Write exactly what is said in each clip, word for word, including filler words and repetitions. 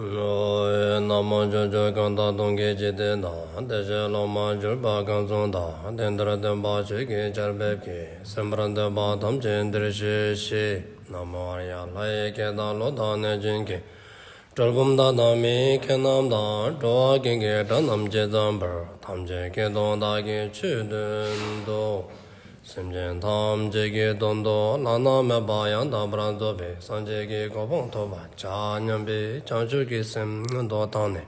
ན་མོ། ཕྱོགས་བཅུ་གང་དག་སྟོང་གི་འཇིག་རྟེན་དང་། བདེ་གཤེགས་སློབ་མ་གྱུར་པ་གང་བྱུང་དང་། དེང་འདིར་སྟོན་པ་ཆོས་ཀྱི་ཆར་འབེབས་ཀྱིས། གསན་པར་འདོད་པ་ཐམས་ཅད་འདིར་གཤེགས་ཤིག། ན་མོ། ཨཱརྱ། ལྷ་ཡི་སྐད་དང་ཀླུ་དང་གནོད་སྦྱིན་སྐད། གྲུལ་བུམ་དག་དང་མི་ཡི་སྐད་རྣམས་དང་། འགྲོ་བ་ཀུན་གྱི་སྒྲ་རྣམས་ཇི་ཙམ་པར། ཐམས་ཅད་སྐད་དུ་བདག་གིས་ཆོས་བསྟན་ཏོ། སེམས་ཅན་ཐམས་ཅད་ཀྱི་དོན་དུ་བླ་ན་མེད་པ་ཡང་དག་པར་རྫོགས་པའི་སངས་རྒྱས་ཀྱི་གོ་འཕང་ཐོབ་པར་བྱ་སྙམ་པའི་བྱང་ཆུབ་ཀྱི་སེམས་སྔོན་དུ་བཏང་ནས།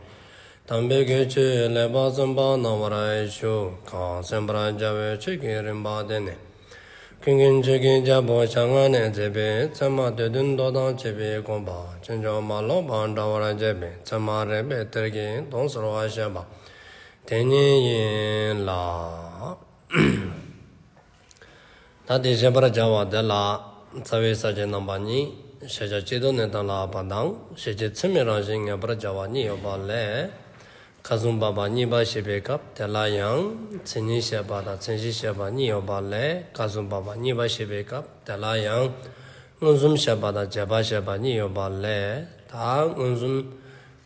དམ་པའི་གི་ཆོས་ལེགས་པར་གསན་པ་གནང་བར་ཞུ། གང་གསན་པར་བྱ་བའི་ཆོས་ཀྱི་རིམ་པ་དེ་ནི། ཀུན་མཁྱེན་ཆོས་ཀྱི་རྒྱལ་པོ་ཞལ་སྔ་ནས་མཛད་པའི་ཚད་མ་སྡེ་བདུན་མདོ་དང་བཅས་པའི་དགོངས་པ་ཕྱིན་ཅི་མ་ལོག་པར་འགྲེལ་བར་བྱེད་པའི་ཚད་མ་རིགས་པའི་གཏེར་གྱི་དོན་གསལ་བར་བཤད་པ་དེ་ཉིད་ཡིན་ལ། ད་དེ་བཤད་པར་བྱ་བ་དེ་ལ་རྩ་བའི་ས་བཅད་རྣམ་པ་གཉིས། ཤེས་བྱ་སྤྱི་ལྡོག་གནས་སྟངས་ལ་དབབ་པ་དང་། ཤེས་བྱེད་ཚད་མའི་རང་བཞིན་ངེས་པར་བྱ་བ་གཉིས་ཡོད་པ་ལས། སྐབས་སུ་བབ་པ་གཉིས་པ་བཤད་པའི་སྐབས་དེ་ལ་ཡང་། མཚན་ཉིད་བཤད་པ་དང་མཚན་གཞི་བཤད་པ་གཉིས་ཡོད་པ་ལས། སྐབས་སུ་བབ་པ་གཉིས་པ་བཤད་པའི་སྐབས་དེ་ལ་ཡང་། མངོན་སུམ་བཤད་པ་དང་རྗེས་དཔག་བཤད་པ་གཉིས་ཡོད་པ་ལས། ད་མངོན་སུམ་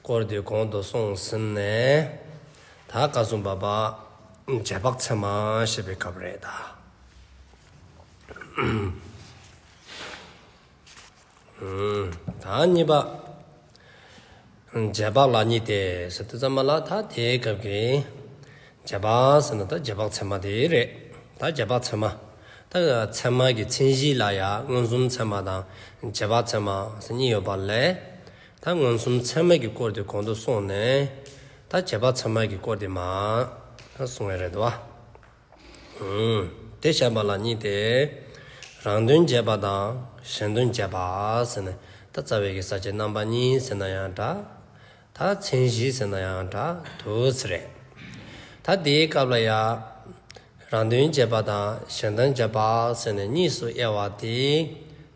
སྐོར་དེ་གོང་དུ་སོང་ཟིན་ནས། ད་སྐབས་སུ་བབ་པ་རྗེས་དཔག་ཚད་མ་བཤད་པའི་སྐབས་རེད་ད། ཨུམ། ད་གཉིས་པ། རྗེས་དཔག་ལ་གཉིས་ཏེ་ཟེར་དུས་ཙམ་པ་ལ། ད་དེའི་སྐབས་ཀྱི་རྗེས་དཔག་ཟེར་ན་ད་རྗེས་དཔག་ཚད་མ་དེ་རེད། ད་རྗེས་དཔག་ཚད་མ། ད་ཚད་མ་གི་མཚན་གཞི་ལ་ཡང་མངོན་སུམ་ཚད་མ་དང་རྗེས་དཔག་ཚད་མ་ཟེར་གཉིས་ཡོད་པ་ལས། ད་མངོན་སུམ་ཚད་མ་གི་སྐོར་དེ་གོང་དུ་སོང་ནས། ད་རྗེས་དཔག་ཚད་མ་གི་སྐོར་དེ་མར་གསུང་ཡ་རེད་དོ། ཨུམ། དེ་བཤད་པ་ལ་གཉིས་ཏེ། རང་དོན་རྗེས་དཔག་དང་གཞན་དོན་རྗེས་དཔག་ཟེར་ནས། ད་རྩ་བའི་གི་ས་བཅད་རྣམ་པ་གཉིས་ཟེར་ན་ཡང་འདྲ། ད་མཚན་གཞི་ཟེར་ན་ཡང་འདྲ་འདུག་ཟེར་རེད། ད་དེའི་སྐབས་ལ་ཡང་། རང་དོན་རྗེས་དཔག་དང་གཞན་དོན་རྗེས་དཔག་ཟེར་ནས་གཉིས་སུ་དབྱེ་བ་དེ།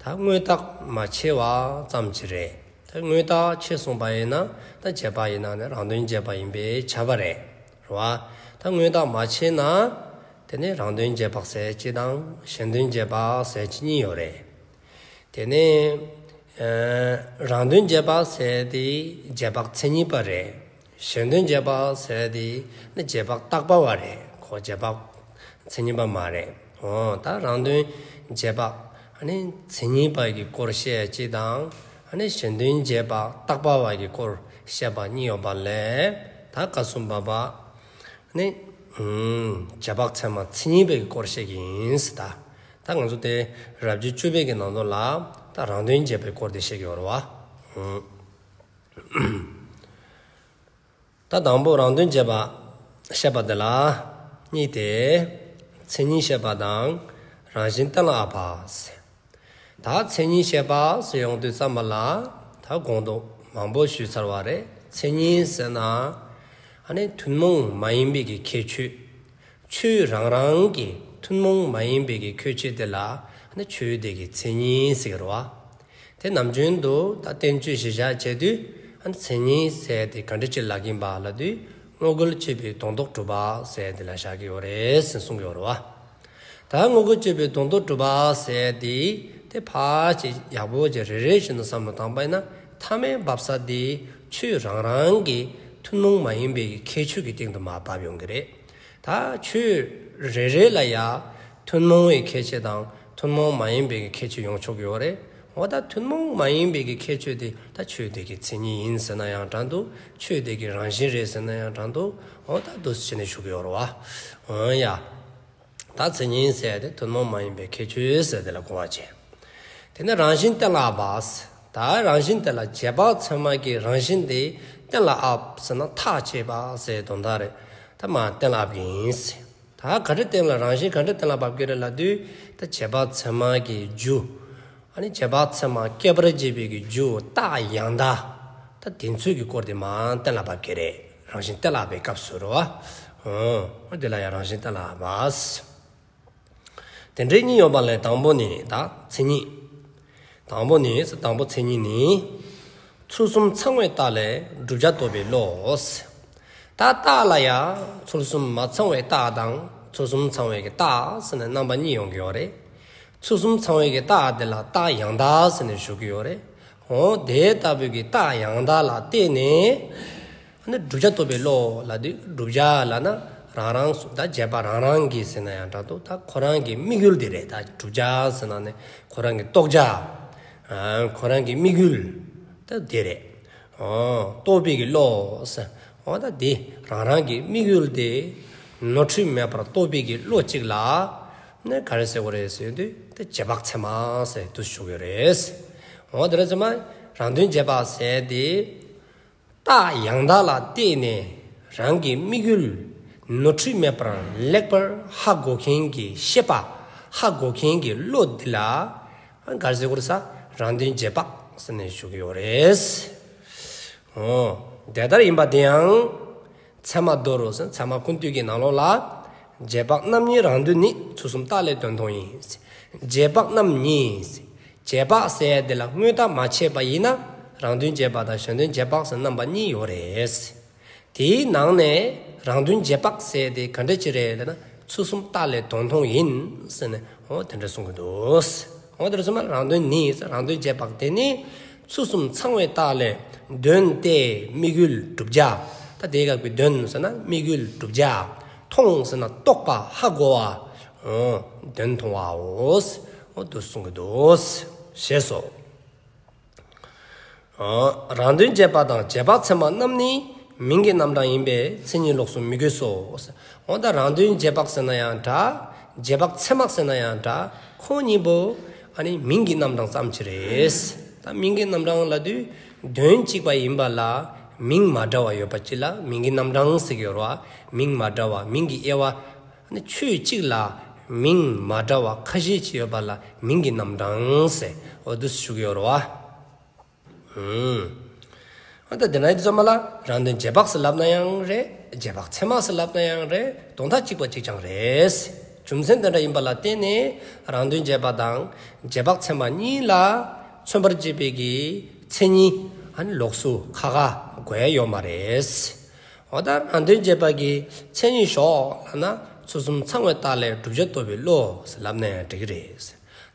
ད་དངོས་བཏགས་མ་ཕྱེ་བ་ཙམ་ཅིག་རེད། ད་དངོས་བཏགས་ཕྱེ་སོང་པ་ཡིན་ན། ད་རྗེས་དཔག་ཡིན་ན་ནི་རང་དོན་རྗེས་དཔག་ཡིན་པས་ཁྱབ་པ་རེད། རེད་བ། ད་དངོས་བཏགས་མ་ཕྱེ་ན། དེ་ནི་རང་དོན་རྗེས་དཔག་ཟེར་གཅིག་དང་གཞན་དོན་རྗེས་དཔག་ཟེར་གཅིག་གཉིས་ཡོད་རེད། དེ་ནས་ཨ་རང་དོན་རྗེས་དཔག་ཟེར་དེ་རྗེས་དཔག་མཚན་ཉིད་པ་རེད། གཞན་དོན་རྗེས་དཔག་ཟེར་དེ་ནི་རྗེས་དཔག་བཏགས་པ་བ་རེད། ཁོ་རྗེས་དཔག་མཚན་ཉིད་པ་མ་རེད། འོ་ད་རང་དོན་རྗེས་དཔག་ཨ་ནི་མཚན་ཉིད་པ་གི་སྐོར་བཤད་གཅིག་དང་། ཨ་ནི་གཞན་དོན་རྗེས་དཔག་བཏགས་པ་བ་གི་སྐོར་བཤད་པ་གཉིས་ཡོད་པ་ལས། ད་སྐབས་སུ་བབ་པ་ནི། ཨུམ། རྗེས་དཔག་ཚད་མ་མཚན་ཉིད་པའི་སྐོར་བཤད་ཀྱི་ཡིན་ཟེར་ད། ད་ང་ཚོ་དེ་རབ་བྱེད་བཅུ་པའི་གི་ནང་དོན་ལ་ད་རང་དོན་རྗེས་དཔག་སྐོར་དེ་བཤད་ཀྱི་ཡོད་རེད་བ། ཨུམ། ད་དང་པོ་རང་དོན་རྗེས་དཔག་བཤད་པ་དེ་ལ་གཉིས་ཏེ། མཚན་ཉིད་བཤད་པ་དང་རང་བཞིན་གཏན་ལ་དབབ་པ་ཟེར། ད་མཚན་ཉིད་བཤད་པ་ཟེར་ཡོང་དུས་ཙམ་པ་ལ། ད་གོང་དུ་མང་པོ་ཞུས་ཚར་བ་རེད། མཚན་ཉིད་ཟེར་ན་ཨ་ནི་ཐུན་མོང་མ་ཡིན་པའི་གི་ཁྱད་ཆོས། ཆོས་རང་རང་གི་ཐུན་མོང་མ་ཡིན་པའི་གི་ཁྱད་ཆོས་དེ་ལ་ཨ་ནི་ཆོས་དེ་གི་མཚན་ཉིད་ཟེར་གི་རེད་བ། དེ་ནམ་རྒྱུན་དུ་ད་བསྟན་བཅོས་གཞི་བཞག་བྱེད་དུས། ཨ་ནི་མཚན་ཉིད་ཟེར་དེ་ག་འདྲ་ཅིག་ལབ་ཀྱིན་པ་ལབ་དུས། དངོས་འགལ་གཅོད་པའི་དོན་ལྡོག་གྲུབ་པ་ཟེར་དེ་ལ་བཞག་གི་ཡོད་རེད་ཟེར་གསུང་གི་ཡོད་རེད་བ། ད་དངོས་འགལ་གཅོད་པའི་དོན་ལྡོག་གྲུབ་པ་ཟེར་དེ་དེ་ཕར་ཅིག་ཡག་པོ་ཅིག་རེ་རེ་བཞིན་དུ་བསམ་བློ་བཏང་པ་ཡིན་ན། མཐའ་མའི་འབབ་ས་དེ་ཆོས་རང་རང་གི་ཐུན་མོང་མ་ཡིན་པའི་ཁྱད་ཆོས་ཀྱི་སྟེང་དུ་མར་བབས་ཡོང་གི་རེད། ད་ཆོས་རེ་རེ་ལ་ཡང་ཐུན་མོང་བའི་ཁྱད་ཆོས་དང་ཐུན་མོང་མ་ཡིན་པའི་གི་ཁྱད་ཆོས་ཡོང་ཆོག་གི་ཡོད་རེད། འོ་ད་ཐུན་མོང་མ་ཡིན་པའི་གི་ཁྱད་ཆོས་དེ་ད་ཆོས་དེ་གི་མཚན་ཉིད་ཡིན་ཟེར་ན་ཡང་འདྲ་འདུག། ཆོས་དེ་གི་རང་བཞིན་རེད་ཟེར་ན་ཡང་འདྲ་འདུག། འོ་ད་འདུག་སེ་བྱས་ནས་ཞུ་གི་ཡོད་རེད་བ། འོ་ཡ། ད་མཚན་ཉིད་ཟེར་དེ་ཐུན་མོང་མ་ཡིན་པའི་ཁྱད་ཆོས་ཟེར་དེ་ལ་གོ་བ་བྱེད། དེ་ནས་རང་བཞིན་གཏན་ལ་དབབ་པ་ཟེར། ད་རང་བཞིན་དེ་ལ་རྗེས་དཔག་ཚད་མ་གི་རང་བཞིན་དེ་གཏན་ལ་དབབ་ཟེར་ན་ཐག་བཅད་པ་ཟེར་དོན་དག་རེད། ད་མར་གཏན་ལ་དབབ་ཀྱི་ཡིན་ཟེར། ད་ག་འདྲ་གཏན་ལ་རང་བཞིན་ག་འདྲ་གཏན་ལ་དབབ་ཀྱི་རེད་ལབ་དུས། ད་རྗེས་དཔག་ཚད་མ་གི་རྒྱུ། ཨ་ནི་རྗེས་དཔག་ཚད་མ་སྐྱེད་པར་བྱེད་པའི་གི་རྒྱུ་རྟགས་ཡང་དག། ད་དེ་ཚོའི་གི་སྐོར་དེ་མར་གཏན་ལ་དབབ་ཀྱི་རེད། རང་བཞིན་གཏན་ལ་དབབ་པའི་སྐབས་སུ་རེད་བ། འོ་དེ་ལ་ཡང་རང་བཞིན་གཏན་ལ་དབབ་པ་ཟེར། དེ་འདྲའི་གཉིས་ཡོད་པ་ལས་དང་པོ་ནི་ད་མཚན་ཉིད། དང་པོ་ནི་དང་པོ་མཚན་ཉིད་ནི། ཚུལ་གསུམ་ཚང་བའི་རྟགས་ལས་བསྒྲུབ་བྱ་རྟོགས་པའི་བློ། ད་རྟགས་ལ་ཡང་ཚུལ་གསུམ་མ་ཚང་བའི་རྟགས་དང་ཚུལ་གསུམ་ཚང་བའི་གི་རྟགས་ཟེར་ནས་རྣམ་པ་གཉིས་ཡོང་གི་ཡོད་རེད། ཚུལ་གསུམ་ཚང་བའི་གི་རྟགས་དེ་ལ་རྟགས་ཡང་དག་ཟེར་ནས་ཞུ་གི་ཡོད་རེད། འོ་དེ་ལྟ་བུའི་གི་རྟགས་ཡང་དག་ལ་བརྟེན་ནས། ཨ་ནི་བསྒྲུབ་བྱ་རྟོགས་པའི་བློ་ལབ་དུས་བསྒྲུབ་བྱ་ལབ་ན་རང་རང་སོ་ད་རྗེས་དཔག་རང་རང་གི་ཟེར་ན་ཡང་འདྲ་འདུག་ད་ཁོ་རང་གི་དམིགས་ཡུལ་དེ་རེད། ད་བསྒྲུབ་བྱ་ཟེར་ན་ནི་ཁོ་རང་གི་རྟོགས་བྱ། ཨ་ཁོ་རང་གི་དམིགས་ཡུལ་ད་དེ་རེད། འོ་རྟོགས་པའི་གི་བློ་ཟེར། འོ་ད་དེ་རང་རང་གི་དམིགས་ཡུལ་དེ་ནོར་འཁྲུལ་མེད་པར་རྟོགས་པའི་གི་བློ་གཅིག་ལ་ནི་ག་རེ་ཟེར་དགོས་རེད་ཟེར་དུས་ད་རྗེས་དཔག་ཚད་མ་ཟེར་དུས་ཞུ་གི་རེད། འོ་དེ་རེད་ཚང་མ་རང་དོན་རྗེས་དཔག་ཟེར་དེ། རྟགས་ཡང་དག་ལ་བརྟེན་ནས་རང་གི་དམིགས་ཡུལ་ནོར་འཁྲུལ་མེད་པར་ལེགས་པར་ཧ་གོ་མཁན་གྱི་ཤེས་པ་ཧ་གོ་མཁན་གྱི་བློ་འདི་ལ་ག་རེ་ཟེར་དགོས་རེད་ས། རང་དོན་རྗེས་དཔག་ཟེར་ནས་ཞུ་གི་ཡོད་རེད། འོ་དེ་ལྟར་ཡིན་པ་དེ་ཡང་ཚད་མ་མདོ་རུ་ཟེར་ཚད་མ་ཀུན་བཏུས་ཀྱི་ནང་ལོགས་ལ། རྗེས་དཔག་རྣམ་གཉིས་རང་དོན་ནི། ཚུལ་གསུམ་རྟགས་ལས་དོན་མཐོང་ཡིན། རྗེས་དཔག་རྣམ་གཉིས། རྗེས་དཔག་ཟེར་དེ་ལ་དངོས་བཏགས་མ་ཕྱེ་བ་ཡིན་ན་རང་དོན་རྗེས་དཔག་དང་གཞན་དོན་རྗེས་དཔག་ཟེར་རྣམ་པ་གཉིས་ཡོད་རེད། དེའི་ནང་ནས་རང་དོན་རྗེས་དཔག་ཟེར་དེ་ག་འདྲ་ཅིག་རེད་ལབ་ན་ཚུལ་གསུམ་རྟགས་ལས་དོན་མཐོང་ཡིན་ཟེར་ནས་འོ་དེ་འདྲ་གསུང་གི་འདུག་འོ་དེ་འདྲ་གསུངས་ན་རང་དོན་ནི་རང་དོན་རྗེས་དཔག་དེ་ནི་ཚུལ་གསུམ་ཚང་བའི་རྟགས་ལས་དོན་ཏེ་དམིགས་ཡུལ་བསྒྲུབ་བྱ། ད་དེའི་སྐབས་ཀྱི་དོན་ཟེར་ན་དམིགས་ཡུལ་བསྒྲུབ་བྱ། མཐོང་ཟེར་ན་རྟོགས་པ་ཧ་གོ་བ། འོ་དོན་མཐོང་བའོ། འོ་དེ་གསུང་གི་འདུག་ཞེས་སོ། འོ་རང་དོན་རྗེས་དཔག་དང་རྗེས་དཔག་ཚད་མ་རྣམས་ནི་མིང་གི་རྣམ་གྲངས་ཡིན་པས་མཚན་ཉིད་ལོགས་སུ་མི་དགོས་སོ། འོ་ད་རང་དོན་རྗེས་དཔག་ཟེར་ན་ཡང་འདྲ། རྗེས་དཔག་ཚད་མ་ཟེར་ན་ཡང་འདྲ། ཁོང་གཉིས་པོ་ཨ་ནི་མིང་གི་རྣམ་གྲངས་ཙམ་ཅིག་རེད། ད་མིང་གི་རྣམ་གྲངས་ལབ་དུས་དོན་གཅིག་པ་ཡིན་པ་ལ་མིང་མ་འདྲ་བ་ཡོད་པ་ཅིག་ལ་མིང་གི་རྣམ་གྲངས་ཟེར་གྱི་ཡོད་རེད་བ། མིང་མ་འདྲ་བ་མིང་གི་དབྱེ་བ། ཨ་ནི་ཆོས་གཅིག་ལ་མིང་མ་འདྲ་བ་ཁ་ཤས་ཅིག་ཡོད་པ་ལ་མིང་གི་རྣམ་གྲངས་ཟེར་འོ་དེ་ཞུ་གི་ཡོད་རེད་བ། ཨུམ། ཨ་ད་དེ་ན་ཡིད་ཚོ་མ་ལ་རང་དོན་རྗེས་དཔག་ཟེར་ལབ་ན་ཡང་རེད། རྗེས་དཔག་ཚད་མ་ཟེར་ལབ་ན་ཡང་རེད། དོན་དག་གཅིག་པ་གཅིག་རྐྱང་རེད། རྒྱུ་མཚན་དེ་འདྲ་ཡིན་པ་ལ་བརྟེན་ནས་རང་དོན་རྗེས་དཔག་དང་རྗེས་དཔག་ཚད་མ་གཉིས་ལ་མཚོན་པར་བྱེད་པའི་གི་མཚན་ཉིད་ཨ་ནི་ལོགས་སུ་ཁ་ཁ་དགོས་ཡ་ཡོད་མ་རེད། འོ་ད་རང་དོན་རྗེས་དཔག་གི་མཚན་ཉིད་ཞོག་ལབ་ན་ཚུལ་གསུམ་ཚང་བའི་རྟགས་ལས་བསྒྲུབ་བྱ་རྟོགས་པའི་བློ་ཟེར་ལབ་ན་ཡང་འགྲིག་གི་རེད།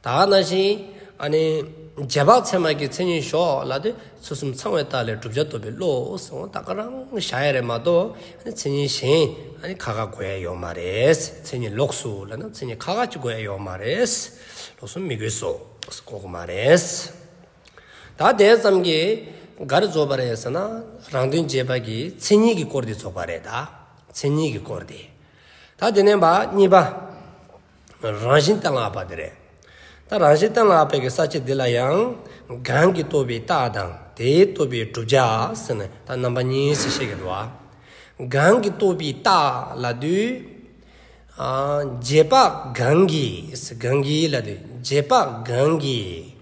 ད་ནང་བཞིན་ཨ་ནི་རྗེས་དཔག་ཚད་མ་གི་མཚན་ཉིད་ཞོག་ལབ་དུས་ཚུལ་གསུམ་ཚང་བའི་རྟགས་ལས་བསྒྲུབ་བྱ་རྟོགས་པའི་བློ་ཟེར་འོ་ད་ག་རང་བཞག་ཡ་རེད་མ་གཏོགས་ཨ་ནི་མཚན་ཉིད་གཞན་ཨ་ནི་ཁ་ཁ་དགོས་ཡ་ཡོད་མ་རེད། མཚན་ཉིད་ལོགས་སུ་ལབ་ན་མཚན་ཉིད་ཁ་ཁ་ཅིག་དགོས་ཡ་ཡོད་མ་རེད། ལོགས་སུ་མི་དགོས་སོ་ཟེར་གོ་གི་མ་རེད། ད་དེ་ཙམ་གྱིས་ག་རེ་རྫོགས་པ་རེད་ཟེར་ན་རང་དོན་རྗེས་དཔག་གི་མཚན་ཉིད་ཀྱི་སྐོར་དེ་རྫོགས་པ་རེད་ད། མཚན་ཉིད་ཀྱི་སྐོར་དེ། ད་དེ་ནས་པ་གཉིས་པ། རང་བཞིན་གཏན་ལ་དབབ་པ་དེ་རེད། ད་རང་བཞིན་གཏན་ལ་དབབ་པའི་གི་ས་བཅད་འདི་ལ་ཡང་གང་གིས་རྟོགས་པའི་རྟགས་དང་དེས་རྟོགས་པའི་བསྒྲུབ་བྱ་ཟེར་ནས་ད་རྣམ་པ་གཉིས་སུ་བཤད་ཀྱི་འདུག་བ། གང་གིས་རྟོགས་པའི་རྟགས་ལབ་དུས། ཨ་རྗེས་དཔག་གང་གིས་གང་གིས་ལབ་དུས་རྗེས་དཔག་གང་གིས།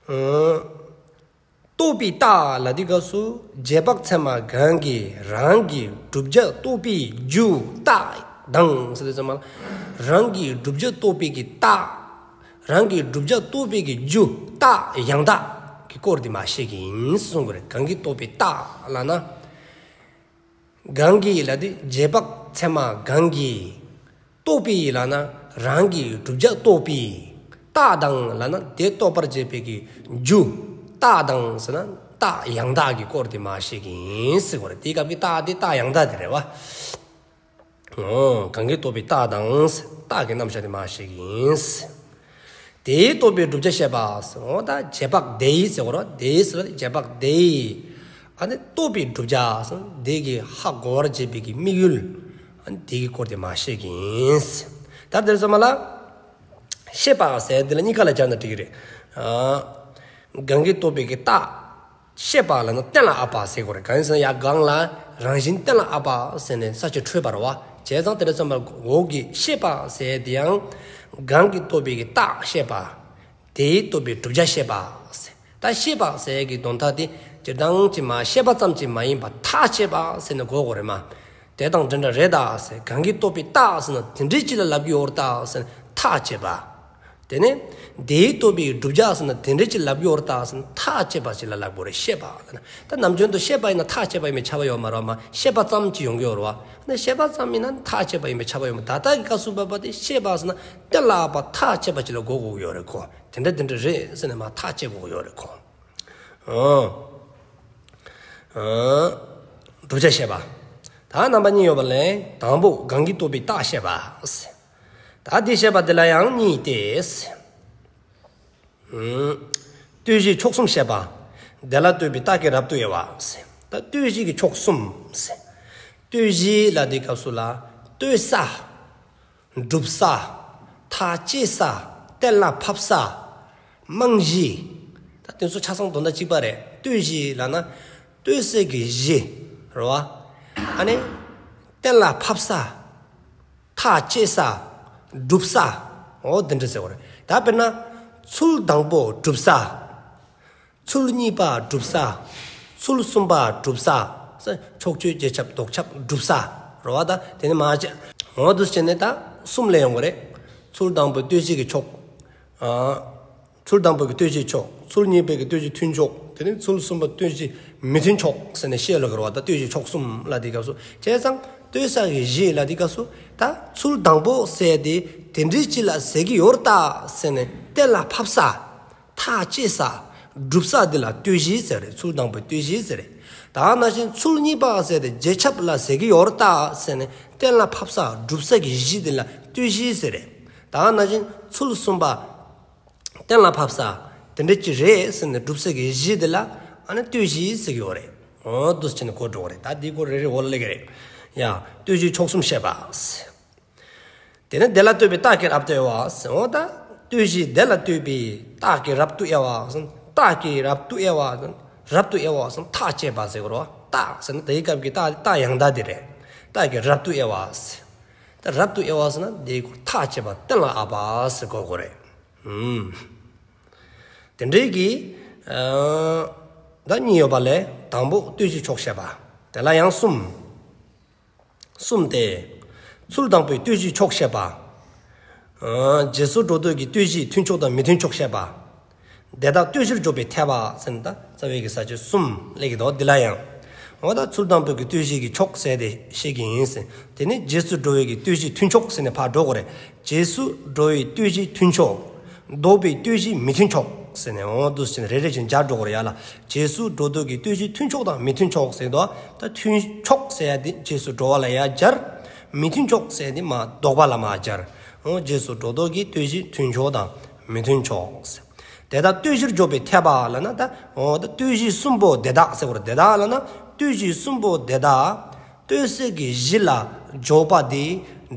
ཨ། རྟོགས་པའི་རྟགས་ལབ་དུས་སྐབས་སུ་རྗེས་དཔག་ཚད་མ་གང་གིས་རང་གི་བསྒྲུབ་བྱ་རྟོགས་པའི་རྒྱུ་རྟགས་དང་ཟེར་དུས་ཙམ་པ་ལ་རང་གི་བསྒྲུབ་བྱ་རྟོགས་པའི་གི་རྟགས། རང་གི་བསྒྲུབ་བྱ་རྟོགས་པའི་གི་རྒྱུ་རྟགས་ཡང་དག་གི་སྐོར་དེ་མར་བཤད་ཀྱི་ཡིན་གསུང་གི་རེད། གང་གིས་རྟོགས་པའི་རྟགས་ལབ་ན། གང་གིས་ལབ་དུས་རྗེས་དཔག་ཚད་མ་གང་གིས། རྟོགས་པའི་ལབ་ན་རང་གི་བསྒྲུབ་བྱ་རྟོགས་པའི། རྟགས་དང་ལབ་ན་དེ་རྟོགས་པར་བྱེད་པའི་གི་རྒྱུ། རྟགས་དང་ཟེར་ན་རྟགས་ཡང་དག་གི་སྐོར་དེ་མར་བཤད་ཀྱི་ཡིན་ཟེར་གོ་རེད། དེའི་སྐབས་ཀྱི་རྟགས་དེ་རྟགས་ཡང་དག་དེ་རེད་བ། འོ་གང་གིས་རྟོགས་པའི་རྟགས་དང་རྟགས་ཀྱི་རྣམ་གཞག་དེ་མར་བཤད་ཀྱི་ཡིན། དེས་རྟོགས་པའི་བསྒྲུབ་བྱ་བཤད་པ་ཟེར། འོ་ད་རྗེས་དཔག་དེས་ཟེར་གོ་ར། དེས་ཟེར་བ་རྗེས་དཔག་དེས། ཨ་ནི་རྟོགས་པའི་བསྒྲུབ་བྱ་ཟེར་དེ་གིས་ཧ་གོ་བར་བྱེད་པའི་གི་དམིགས་ཡུལ། ཨ་ནི་དེ་གི་སྐོར་དེ་མར་བཤད་ཀྱི་ཡིན། ད་དེར་ཚང་མ་ལ། བཤད་པ་ཟེར་དེ་ལ་གཉིས་ཀ་ལ་སྦྱར་ན་འགྲིག་གི་རེད། ཨ། གང་གིས་རྟོགས་པའི་གི་རྟགས། བཤད་པ་ལབ་ན་གཏན་ལ་དབབ་པ་ཟེར་གོ་རེད། གང་ཡིན་ཟེར་ན་ཡ་གང་ལ་རང་བཞིན་གཏན་ལ་དབབ་པ་ཟེར་ནས་ས་བཅད་འཕྲོས་པ་རེད་བ། བྱས་ཙང་དེ་འདྲ་ཙམ་པ་འོག་གི་བཤད་པ་ཟེར་དེ་ཡང་གང་གིས་རྟོགས་པའི་གི་རྟགས་བཤད་པ། དེས་རྟོགས་པའི་བསྒྲུབ་བྱ་བཤད་པ་ཟེར། ད་བཤད་པ་ཟེར་གི་དོན་དག་དེ་སྤྱིར་བཏང་ཅིག་མ་བཤད་པ་ཙམ་ཅིག་མ་ཡིན་པ་ཐག་བཅད་པ་ཟེར་ནས་གོ་དགོས་རེད་མ། དེ་དང་འདྲ་འདྲ་རེད་ད་ཟེར། གང་གིས་རྟོགས་པའི་རྟགས་ཟེར་ན་དེ་འདྲའི་ཅིག་ལ་ལབ་ཀྱི་ཡོད་རེད་ད་ཟེར་ནས་ཐག་བཅད་པ། དེ་ནས་དེས་རྟོགས་པའི་བསྒྲུབ་བྱ་ཟེར་ན་དེ་འདྲའི་ཅིག་ལབ་ཀྱི་ཡོད་རེད་ད་ཟེར་ནས་ཐག་བཅད་པ་ཅིག་ལ་ལབ་དགོས་རེད། བཤད་པ་ཟེར་ན། ད་ནམ་རྒྱུན་དུ་བཤད་པ་ཡིན་ན་ཐག་བཅད་པ་ཡིན་པའི་ཁྱབ་པ་ཡོད་མ་རེད་མ། བཤད་པ་ཙམ་ཅིག་ཡོང་གི་ཡོད་རེད་བ། ན་བཤད་པ་ཙམ་ཡིན་ན་ཐག་བཅད་པ་ཡིན་པའི་ཁྱབ་པ་ཡོད་མ། ད་ལྟ་གི་སྐབས་སུ་བབ་པ་དེ་བཤད་པ་ཟེར་ན་གཏན་ལ་དབབ་པ་ཐག་བཅད་པ་ཅིག་ལ་གོ་དགོས་ཀྱི་ཡོད་རེད་ཁོ། དེ་འདྲ་དེ་འདྲ་རེད་ཟེར་ནས་མར་ཐག་བཅད་དགོས་ཀྱི་ཡོད་རེད་ཁོ། ཨོ། ཨོ། བསྒྲུབ་བྱ་བཤད་པ། ད་རྣམ་པ་གཉིས་ཡོད་པ་ལས་དང་པོ་གང་གིས་རྟོགས་པའི་རྟགས་བཤད་པ། ད་འདི་བཤད་པ་འདི་ལ་ཡང་གཉིས་ཏེ། ཨུམ། ལྟོས་གཞིའི་ཕྱོགས་གསུམ་བཤད་པ། དེ་ལ་ལྟོས་པའི་རྟགས་ཀྱི་རབ་ཏུ་དབྱེ་བ། ད་ལྟོས་གཞི་གི་ཕྱོགས་གསུམ། ལྟོས་གཞི་ལ་དེའི་སྐབས་སུ་ལ་ལྟོས་ས། སྒྲུབ་ས། ཐག་བཅད་ས། གཏན་ལ་ཕབ་ས། རྨང་གཞི། ད་དེ་ཚོ་ཆ་ཚང་དོན་དག་གཅིག་པ་རེད། ལྟོས་གཞི་ལབ་ན། ལྟོས་ས་གི་གཞི། རེད་བ། ཨ་ནི། གཏན་ལ་ཕབ་ས། ཐག་བཅད་ས། སྒྲུབ་ས། འོ་དེ་འདྲ་ཟེར་བ་རེད། ད་དཔེར་ན། ཚུལ་དང་པོ་སྒྲུབ་ས། ཚུལ་གཉིས་པ་སྒྲུབ་ས། ཚུལ་གསུམ་པ་སྒྲུབ་ས། ཕྱོགས་ཆོས་རྗེས་ཁྱབ་ལྡོག་ཁྱབ་སྒྲུབ་ས། རེད་བ། ད་དེ་ནི་མ་བྱས། འོ་འདུག་བྱས་ནས་ད་གསུམ་ལས་ཡོང་གི་རེད། ཚུལ་དང་པོའི་ལྟོས་གཞི་གི་ཕྱོགས། ཨ། ཚུལ་དང་པོའི་ལྟོས་གཞིའི་ཕྱོགས། ཚུལ་གཉིས་པའི་ལྟོས་གཞི་མཐུན་ཕྱོགས། དེ་ནས་ཚུལ་གསུམ་པ་ལྟོས་གཞི་མི་མཐུན་ཕྱོགས་ཟེར་ནས་བཤད་ལ་གོ་རེད་བ། ད་ལྟོས་གཞི་ཕྱོགས་གསུམ་ལ་དེའི་སྐབས་སུ། བྱས་ཙང་ལྟོས་ས་གི་གཞི་ལ་དེའི་སྐབས་སུ། ད་ཚུལ་དང་པོ་ཟེར་དེ་དེ་འདྲའི་ཅིག་ལ་ཟེར་གྱི་ཡོད་རེད་ད་ཟེར་ནས་གཏན་ལ་ཕབ་ས། ཐག་བཅད་ས། སྒྲུབ་ས་དེ་ལ་ལྟོས་གཞི་ཟེར་རེད། ཚུལ་དང་པོའི་ལྟོས་གཞི་ཟེར་རེད། ད་ནང་བཞིན་ཚུལ་གཉིས་པ་ཟེར་དེ་རྗེས་ཁྱབ་ལ་ཟེར་གྱི་ཡོད་རེད་ད་ཟེར་ནས་གཏན་ལ་ཕབ་ས། སྒྲུབ་ས་གི་གཞི་དེ་ལ་ལྟོས་གཞི་ཟེར་རེད། ད་ནང་བཞིན་ཚུལ་གསུམ་པ། གཏན་ལ་ཕབ་ས། དེ་འདྲ་ཅིག་རེད་ཟེར་ནས་སྒྲུབ་ས་གི་གཞི་དེ་ལ་ཨ་ནི་ལྟོས་གཞི་ཟེར་གྱི་ཡོད་རེད། འོ་འདུག་བྱས་ནས་གོ་འགྲོ་གི་རེད། ད་འདི་སྐོར་རེ་རེ་འོག་ལ་སླེབས་ཀྱི་རེད། ཡ། ལྟོས་གཞིའི་ཕྱོགས་གསུམ་བཤད་པ། དེ་ནས་དེ་ལ་ལྟོས་པའི་རྟགས་ཀྱི་རབ་ཏུ་དབྱེ་བ་ཟེར། འོ་ད་ལྟོས་གཞི་དེ་ལ་ལྟོས་པའི་རྟགས་ཀྱི་རབ་ཏུ་དབྱེ་བ་ཟེར། རྟགས་ཀྱི་རབ་ཏུ་དབྱེ་བ་ཟེར། རབ་ཏུ་དབྱེ་བ་ཟེར་ཐག་བཅད་པ་ཟེར་གྱི་རེད། རྟགས་ཟེར་ན་དེའི་སྐབས་ཀྱི་རྟགས། རྟགས་ཡང་དག་དེ་རེད། རྟགས་ཀྱི་རབ་ཏུ་དབྱེ་བ་ཟེར། ད་རབ་ཏུ་དབྱེ་བ་ཟེར་ན་དེའི་སྐོར་ཐག་བཅད་པ། གཏན་ལ་དབབ་པ་ཟེར་གོ་དགོས་རེད། ཨུམ། དེ་འདྲའི་གི། ཨ། ད་གཉིས་ཡོད་པ་ལས་དང་པོ་ལྟོས་གཞིའི་ཕྱོགས་བཤད་པ། དེ་ལ་ཡང་གསུམ། གསུམ་སྟེ། ཚུལ་དང་པོའི་ལྟོས་གཞིའི་ཕྱོགས་བཤད་པ། ཨ། རྗེས་སུ་འགྲོ་ལྡོག་གི་ལྟོས་གཞིའི་མཐུན་ཕྱོགས་དང་མི་མཐུན་ཕྱོགས་བཤད་པ། དེ་དག་ལྟོས་གཞིར་འཇོག་པའི་འཐད་པ་ཟེར་ན། ད་རྩ་བའི་གི་ས་བཅད་གསུམ་སླེབས་ཀྱི་འདུག་འདི་ལ་ཡང་། འོ་ད་ཚུལ་དང་པོའི་གི་ལྟོས་གཞིའི་གི་ཕྱོགས་ཟེར་དེ་བཤད་ཀྱི་ཡིན་ཟེར། དེ་ནས་རྗེས་སུ་འགྲོ་བའི་གི་ལྟོས་གཞིའི་མཐུན་ཕྱོགས་ཟེར་ནས་ཕར་འགྲོ་དགོས་རེད། རྗེས་སུ་འགྲོ་བའི་ལྟོས་གཞིའི་མཐུན་ཕྱོགས། ལྡོག་པའི་ལྟོས་གཞིའི་མི་མཐུན་ཕྱོགས་ཟེར་ནས། འོ་འདུག་བྱས་ནས་རེ་རེ་བཞིན་སྦྱར་འགྲོ་དགོས་རེད་ཡ་ལ། རྗེས་སུ་འགྲོ་ལྡོག་གི་ལྟོས་གཞིའི་མཐུན་ཕྱོགས་དང་མི་མཐུན་ཕྱོགས་ཟེར་དུས། ད་མཐུན་ཕྱོགས་ཟེར་ཡ་དེ་རྗེས་སུ་འགྲོ་བ་ལ་ཡ་སྦྱར། མི་མཐུན་ཕྱོགས་ཟེར་ཡ་དེ་མར་ལྡོག་པ་ལ་མར་སྦྱར། འོ་རྗེས་སུ་འགྲོ་ལྡོག་གི་ལྟོས་གཞིའི་མཐུན་ཕྱོགས་དང་མི་མཐུན་ཕྱོགས་ཟེར། དེ་དག་ལྟོས་གཞིར་འཇོག་པའི་འཐད་པ་ལབ་ན། ད་འོ་ད་ལྟོས་གཞི་གསུམ་པོ་དེ་དག་ཟེར་བ་རེད། དེ་དག་ལབ་ན་ལྟོས་གཞི་གསུམ་པོ་དེ་དག་ལྟོས་ས་གི་གཞི་ལ་འཇོག་པ་དེ་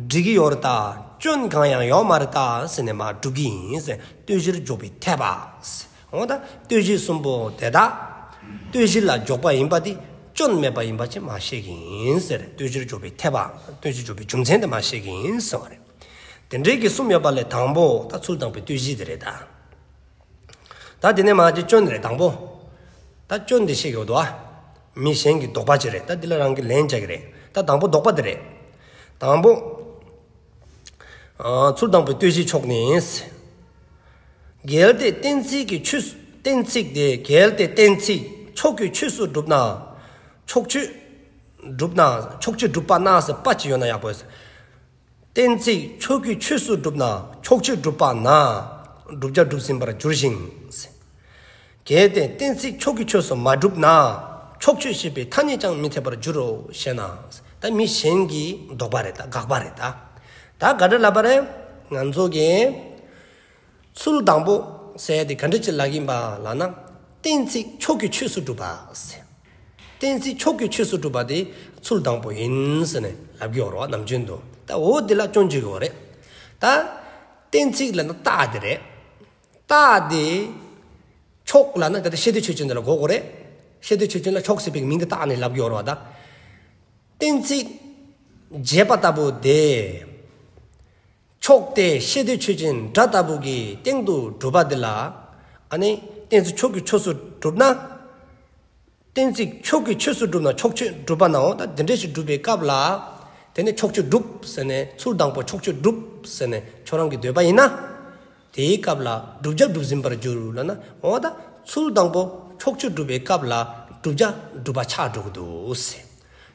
འགྲིག་གི་ཡོད་རེད་ད། སྐྱོན་གང་ཡང་ཡོད་མ་རེད་ད་ཟེར་ནས་མར་སྒྲུབ་ཀྱི་ཡིན་ཟེར། ལྟོས་གཞིར་འཇོག་པའི་འཐད་པ་ཟེར། འོ་ད་ལྟོས་གཞི་གསུམ་པོ་དེ་དག་ལྟོས་གཞི་ལ་འཇོག་པ་ཡིན་པ་དེ་སྐྱོན་མེད་པ་ཡིན་པ་ཅིག་མར་བཤད་ཀྱི་ཡིན་ཟེར། ལྟོས་གཞིར་འཇོག་པའི་འཐད་པ། ལྟོས་གཞིར་འཇོག་པའི་རྒྱུ་མཚན་དེ་མར་བཤད་ཀྱི་ཡིན་ཟེར་བ་རེད། དེ་འདྲའི་གི་གསུམ་ཡོད་པ་ལས་དང་པོ་ད་ཚུལ་དང་པོའི་ལྟོས་གཞི་དེ་རེད་ད། ད་དེ་ནས་མར་དེ་སྐྱོན་རེད་དང་པོ། ད་སྐྱོན་དེ་བཤད་ཀྱི་ཡོད་དོ། མི་གཞན་གྱི་དོགས་པ་ཅིག་རེད། ད་འདི་ལ་རང་གིས་ལན་རྒྱག་གི་རེད། ད་དང་པོ་དོགས་པ་དེ་རེད། དང་པོ། ཨ། ཚུལ་དང་པོའི་ལྟོས་གཞིའི་ཕྱོགས་ནི། གལ་ཏེ་གཏན་ཚིགས་ཀྱི་ཆོས། གཏན་ཚིགས་དེ། གལ་ཏེ་གཏན་ཚིགས་ཕྱོགས་ཀྱི་ཆོས་སུ་གྲུབ་ན། ཕྱོགས་ཆོས་གྲུབ་ན། ཕྱོགས་ཆོས་གྲུབ་པ་ན་ཟེར་པ་ཅིག་ཡོད་ན་ཡག་པོ་ཡོད་ཟེར། གཏན་ཚིགས་ཕྱོགས་ཀྱི་ཆོས་སུ་གྲུབ་ན། ཕྱོགས་ཆོས་གྲུབ་པ་ན། བསྒྲུབ་བྱ་གྲུབ་ཟིན་པར་འགྱུར་ཞིང་། གལ་ཏེ་གཏན་ཚིགས་ཕྱོགས་ཀྱི་ཆོས་སུ་མ་གྲུབ་ན། ཕྱོགས་ཆོས་ཞེས་པའི་ཐ་སྙད་ཀྱང་མི་འཐད་པར་འགྱུར་རོ་ཞེ་ན། ད་མི་གཞན་གྱི་དོགས་པ་རེད་ད། དགག་པ་རེད་ད། ད་ག་འདྲ་ལབ་པ་རེད། ང་ཚོ་གིས་ཚུལ་དང་པོ་ཟེར་དེ་ག་འདྲ་ཅིག་ལབ་ཀྱི་ཡིན་པ་ལབ་ན། གཏན་ཚིགས་ཕྱོགས་ཀྱི་ཆོས་སུ་གྲུབ་པ་ཟེར། གཏན་ཚིགས་ཕྱོགས་ཀྱི་ཆོས་སུ་གྲུབ་པ་དེ་ཚུལ་དང་པོ་ཡིན་ཟེར་ནས་ལབ་ཀྱི་ཡོད་རེད་བ། ནམ་རྒྱུན་དུ། ད་འོ་དེ་ལ་སྐྱོན་བརྗོད་ཀྱི་ཡོད་རེད། ད་གཏན་ཚིགས་ལབ་ན་རྟགས་དེ་རེད། རྟགས་དེ། ཕྱོགས་ལབ་ན་ད་ལྟ་ཤེས་འདོད་ཆོས་ཅན་དེ་ལ་གོ་དགོས་རེད། ཤེས་འདོད་ཆོས་ཅན་ལ་ཕྱོགས་ཟེར་བའི་མིང་དེ་བཏགས་ནས་ལབ་ཀྱི་ཡོད་རེད་བ་ད། གཏན་ཚིགས་བྱས་པ་ལྟ་བུ་དེ། ཕྱོགས་དེ་ཤེས་འདོད་ཆོས་ཅན་སྒྲ་ལྟ་བུ་གི་སྟེང་དུ་གྲུབ་པ་འདི་ལ། ཨ་ནི་གཏན་ཚིགས་ཕྱོགས་ཀྱི་ཆོས་སུ་གྲུབ་ན། གཏན་ཚིགས་ཕྱོགས་ཀྱི་ཆོས་སུ་གྲུབ་ན་ཕྱོགས་ཆོས་གྲུབ་པ་ནའོ། ད་འདི་འདྲ་ཞིག་གྲུབ་པའི་སྐབས་ལ། དེ་ནི་ཕྱོགས་ཆོས་གྲུབ་ཟེར་ནས། ཚུལ་དང་པོ་ཕྱོགས་ཆོས་གྲུབ་ཟེར་ནས་ཁྱོད་རང་གི་འདོད་པ་ཡིན་ན། དེའི་སྐབས་ལ་བསྒྲུབ་བྱ་གྲུབ་ཟིན་པར་འགྱུར་ལབ་ན། འོ་ད་ཚུལ་དང་པོ་ཕྱོགས་ཆོས་གྲུབ་པའི་སྐབས་ལ་བསྒྲུབ་བྱ་གྲུབ་པ་ཆགས་འགྲོ་གི་འདུག་ཟེར།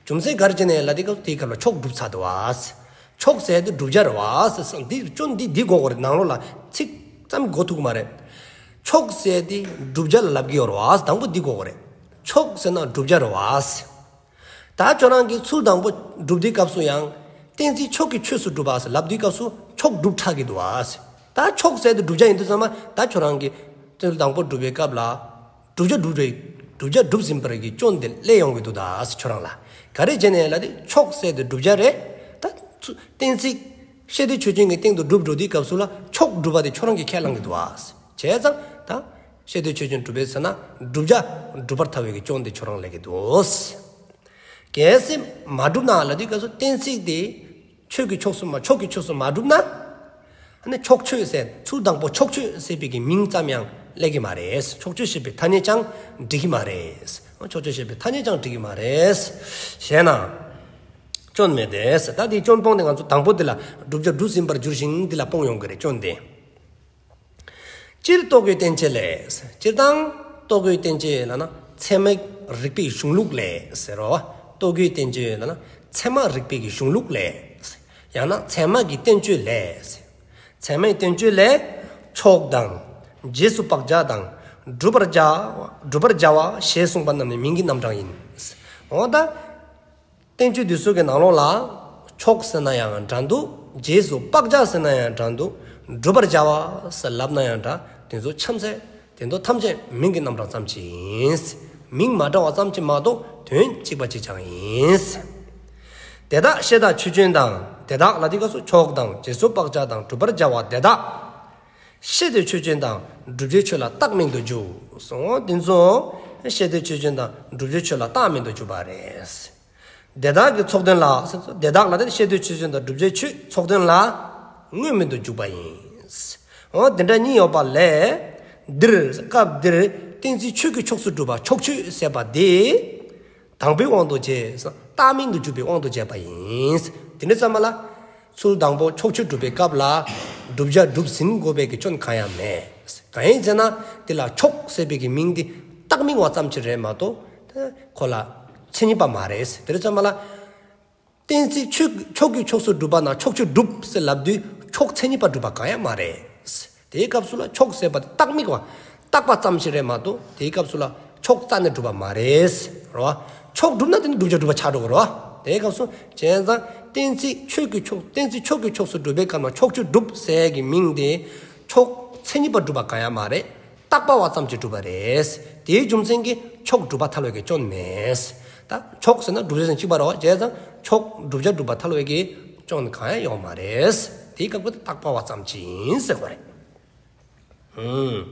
རྒྱུ་མཚན་ག་རེ་བྱས་ནས་ལབ་དེའི་སྐབས་དེའི་སྐབས་ལ་ཕྱོགས་གྲུབ་ཚར་འདུག་བ་ཟེར། ཕྱོགས་ཟེར་དེ་བསྒྲུབ་བྱ་རེད་བ་ཟེར། འདི་སྐྱོན་འདི་འདི་གོ་དགོས་རེད། ནང་ལོགས་ལ་ཚིག་ཙམ་གོ་ཐུབ་ཀྱི་མ་རེད། ཕྱོགས་ཟེར་དེ་བསྒྲུབ་བྱ་ལ་ལབ་ཀྱི་ཡོད་རེད་བ། དང་པོ་འདི་གོ་དགོས་རེད། ཕྱོགས་ཟེར་ན་བསྒྲུབ་བྱ་རེད་བ། ད་ཁྱོད་རང་གིས་ཚུལ་དང་པོ་སྒྲུབ་དུས་སྐབས་སུ་ཡང་གཏན་ཚིགས་ཕྱོགས་ཀྱི་ཆོས་སུ་སྒྲུབ་པ་ཟེར་ལབ་དུས་སྐབས་སུ་ཕྱོགས་བསྒྲུབས་ཚར་གྱི་འདུག་བ། ད་ཕྱོགས་ཟེར་དེ་བསྒྲུབ་བྱ་ཡིན་དུས་ཙམ་པ་ད་ཁྱོད་རང་གིས་ཚུལ་དང་པོ་སྒྲུབ་པའི་སྐབས་ལ་བསྒྲུབ་བྱ་བསྒྲུབ་རེད། བསྒྲུབ་བྱ་བསྒྲུབས་ཟིན་པ་རེད་ཀྱི་སྐྱོན་དེ་སླེབས་ཡོང་གི་འདུག་ད་ཁྱོད་རང་ལ། ག་རེ་བྱས་ནས་ལབ་དུས་ཕྱོགས་ཟེར་དེ་བསྒྲུབ་བྱ་རེད། ད་ཚུ་གཏན་ཚིགས་ཤེས་འདོད་ཆོས་ཅན་གྱི་སྟེང་དུ་སྒྲུབ་འགྲོ་དུས་སྐབས་སུ་ལ་ཕྱོགས་བསྒྲུབ་པ་དེ་ཁྱོད་རང་གིས་ཁས་བླངས་ཀྱི་འདུག་བ། བྱས་ཙང་ད་ཤེས་འདོད་ཆོས་ཅན་སྒྲུབ་པའི་ཚེ་ན་བསྒྲུབ་བྱ་བསྒྲུབ་པར་ཐལ་བའི་གི་སྐྱོན་དེ་ཁྱོད་རང་སླེབས་ཀྱི་འདུག། གལ་སྲིད་མ་བསྒྲུབས་ན་ལབ་དུས་སྐབས་སུ་གཏན་ཚིགས་དེ་ཆོས་ཀྱི་ཕྱོགས་སུ་མ་ཕྱོགས་ཀྱི་ཕྱོགས་སུ་མ་བསྒྲུབས་ན། ཨ་ནི་ཕྱོགས་ཆོས་ཟེར་ཚུལ་དང་པོ་ཕྱོགས་ཆོས་ཟེར་བའི་གི་མིང་ཙམ་ཡང་སླེབས་ཀྱི་མ་རེད། ཕྱོགས་ཆོས་ཞེས་པའི་ཐ་སྙད་ཀྱང་འགྲིག་གི་མ་རེད། ཕྱོགས་ཆོས་ཞེས་པའི་ཐ་སྙད་ཀྱང་འགྲིག་གི་མ་རེད། ཞེ་ན། སྐྱོན་མེད་དེ། ད་དེའི་སྐྱོན་སྤོང་དེ་ང་ཚོ་དང་པོ་དེ་ལ་བསྒྲུབ་བྱ་བསྒྲུབས་ཟིན་པར་འགྱུར་ཞིང་དེ་ལ་སྤོང་ཡོང་གི་རེད་སྐྱོན་དེ། སྤྱིར་རྟོག་གེའི་བསྟན་བཅོས་ལས། སྤྱིར་བཏང་རྟོག་གེའི་བསྟན་བཅོས་ལབ་ན་ཚད་མ་རིགས་པའི་གཞུང་ལུགས་ལས་ཟེར་རོ། རྟོག་གེའི་བསྟན་བཅོས་ལབ་ན་ཚད་མ་རིགས་པའི་གི་གཞུང་ལུགས་ལས། ཡང་ན་ཚད་མ་གི་བསྟན་བཅོས་ལས། ཚད་མའི་བསྟན་བཅོས་ལས་ཕྱོགས་དང་། རྗེས་སུ་དཔག་བྱ་དང་། བསྒྲུབ་པར་བྱ་བ་བསྒྲུབ་པར་བྱ་བ་ཞེས་གསུངས་པ་རྣམས་ནི་མིང་གི་རྣམ་གྲངས་ཡིན། འོ་ད། བསྟན་བཅོས་འདི་ཚོ་གི་ནང་ལོགས་ལ་ཕྱོགས་ཟེར་ན་ཡང་འདྲ་འདུག། རྗེས་སུ་དཔག་བྱ་ཟེར་ན་ཡང་འདྲ་འདུག། བསྒྲུབ་པར་བྱ་བ་ཟེར་ལབ་ན་ཡང་འདྲ། དེ་ཚོ་ཐམས་ཅད་དེ་ཚོ་ཐམས་ཅད་མིང་གི་རྣམ་གྲངས་ཙམ་ཅིག་ཡིན། མིང་མ་འདྲ་བ་ཙམ་ཅིག་མ་གཏོགས་དོན་གཅིག་པ་གཅིག་རྐྱང་ཡིན། དེ་དག་ཤེས་བདག་ཆོས་ཅན་དང་། དེ་དག་ལ་དེ་སྐབས་སུ་ཕྱོགས་དང་རྗེས་སུ་དཔག་བྱ་དང་བསྒྲུབ་པར་བྱ་བ་དེ་དག། ཤེས་འདོད་ཆོས་ཅན་དང་བསྒྲུབ་བྱའི་ཆོས་ལ་བཏགས་མིང་དུ་འཇུག། སོ་དེ་ཚོ་ཤེས་འདོད་ཆོས་ཅན་དང་བསྒྲུབ་བྱའི་ཆོས་ལ་བཏགས་མིང་དུ་འཇུག་པ་རེད། དེ་དག་གི་ཚོགས་དོན་ལ། དེ་དག་ལ་དེ་ཤེས་འདོད་ཆོས་ཅན་དང་བསྒྲུབ་བྱའི་ཆོས་ཚོགས་དོན་ལ་དངོས་མིང་དུ་འཇུག་པ་ཡིན། འོ་དེ་འདྲ་གཉིས་ཡོད་པ་ལས། འདིར་སྐབས་འདིར་གཏན་ཚིགས་ཆོས་ཀྱི་ཕྱོགས་སུ་གྲུབ་པ་ཕྱོགས་ཆོས་ཟེར་བ་དེ། དང་པོའི་དབང་དུ་བྱས། བཏགས་མིང་དུ་གྱུར་པའི་དབང་དུ་བྱས་པ་ཡིན། དེ་འདྲ་ཙམ་པ་ལ། ཚུལ་དང་པོ་ཕྱོགས་ཆོས་སྒྲུབ་པའི་སྐབས་ལ། བསྒྲུབ་བྱ་བསྒྲུབས་ཟིན་དགོས་པའི་གི་སྐྱོན་གང་ཡང་མེད། གང་ཡིན་ཟེར་ན། དེ་ལ་ཕྱོགས་ཟེར་བའི་གི་མིང་དེ་བཏགས་མིང་བ་ཙམ་ཅིག་རེད་མ་གཏོགས། ཁོ་ལ་མཚན་ཉིད་པ་མ་རེད། དེ་འདྲ་ཙམ་པ་ལ། གཏན་ཚིགས་ཕྱོགས་ཕྱོགས་ཀྱི་ཕྱོགས་སུ་གྲུབ་པ་ན་ཕྱོགས་ཆོས་གྲུབ་ཟེར་ལབ་དུས་ཕྱོགས་མཚན་ཉིད་པ་གྲུབ་པ་གང་ཡང་མ་རེད། དེའི་སྐབས་སུ་ལ་ཕྱོགས་ཟེར་བ་དེ་བཏགས་མིང་བ། བཏགས་པ་ཙམ་ཞིག་རེད་མ་གཏོགས་དེའི་སྐབས་སུ་ལ་ཕྱོགས་རྩ་ནས་གྲུབ་པ་མ་རེད། རོ། ཕྱོགས་གྲུབ་ན་དེ་ནི་བསྒྲུབ་བྱ་གྲུབ་པ་ཆགས་འགྲོ་གི་རོ། དེའི་སྐབས་སུ་བྱས་ཙང་གཏན་ཚིགས་ཆོས་ཀྱི་ཕྱོགས་གཏན་ཚིགས་ཆོས་ཀྱི་ཕྱོགས་སུ་གྲུབ་པའི་སྐབས་ན་ཕྱོགས་ཆོས་གྲུབ་ཟེར་གྱི་མིང་དེ་ཕྱོགས་མཚན་ཉིད་པ་གྲུབ་པ་གང་ཡང་མ་རེད། བཏགས་པ་བ་ཙམ་གྱིས་གྲུབ་པ་རེད། དེའི་རྒྱུ་མཚན་གྱིས་ཕྱོགས་གྲུབ་པ་ཐལ་བའི་གི་སྐྱོན་མེད། ད་ཕྱོགས་ཟེར་ན་བསྒྲུབ་བྱ་ཟེར་གཅིག་པ་རེད་བ། བྱས་ཙང་ཕྱོགས་བསྒྲུབ་བྱ་གྲུབ་པ་ཐལ་བའི་གི་སྐྱོན་གང་ཡང་ཡོད་མ་རེད། དེའི་སྐབས་ཀྱི་བཏགས་པ་བ་ཙམ་གྱིས་ཡིན་ཟེར་དགོས་རེད། ཨུམ།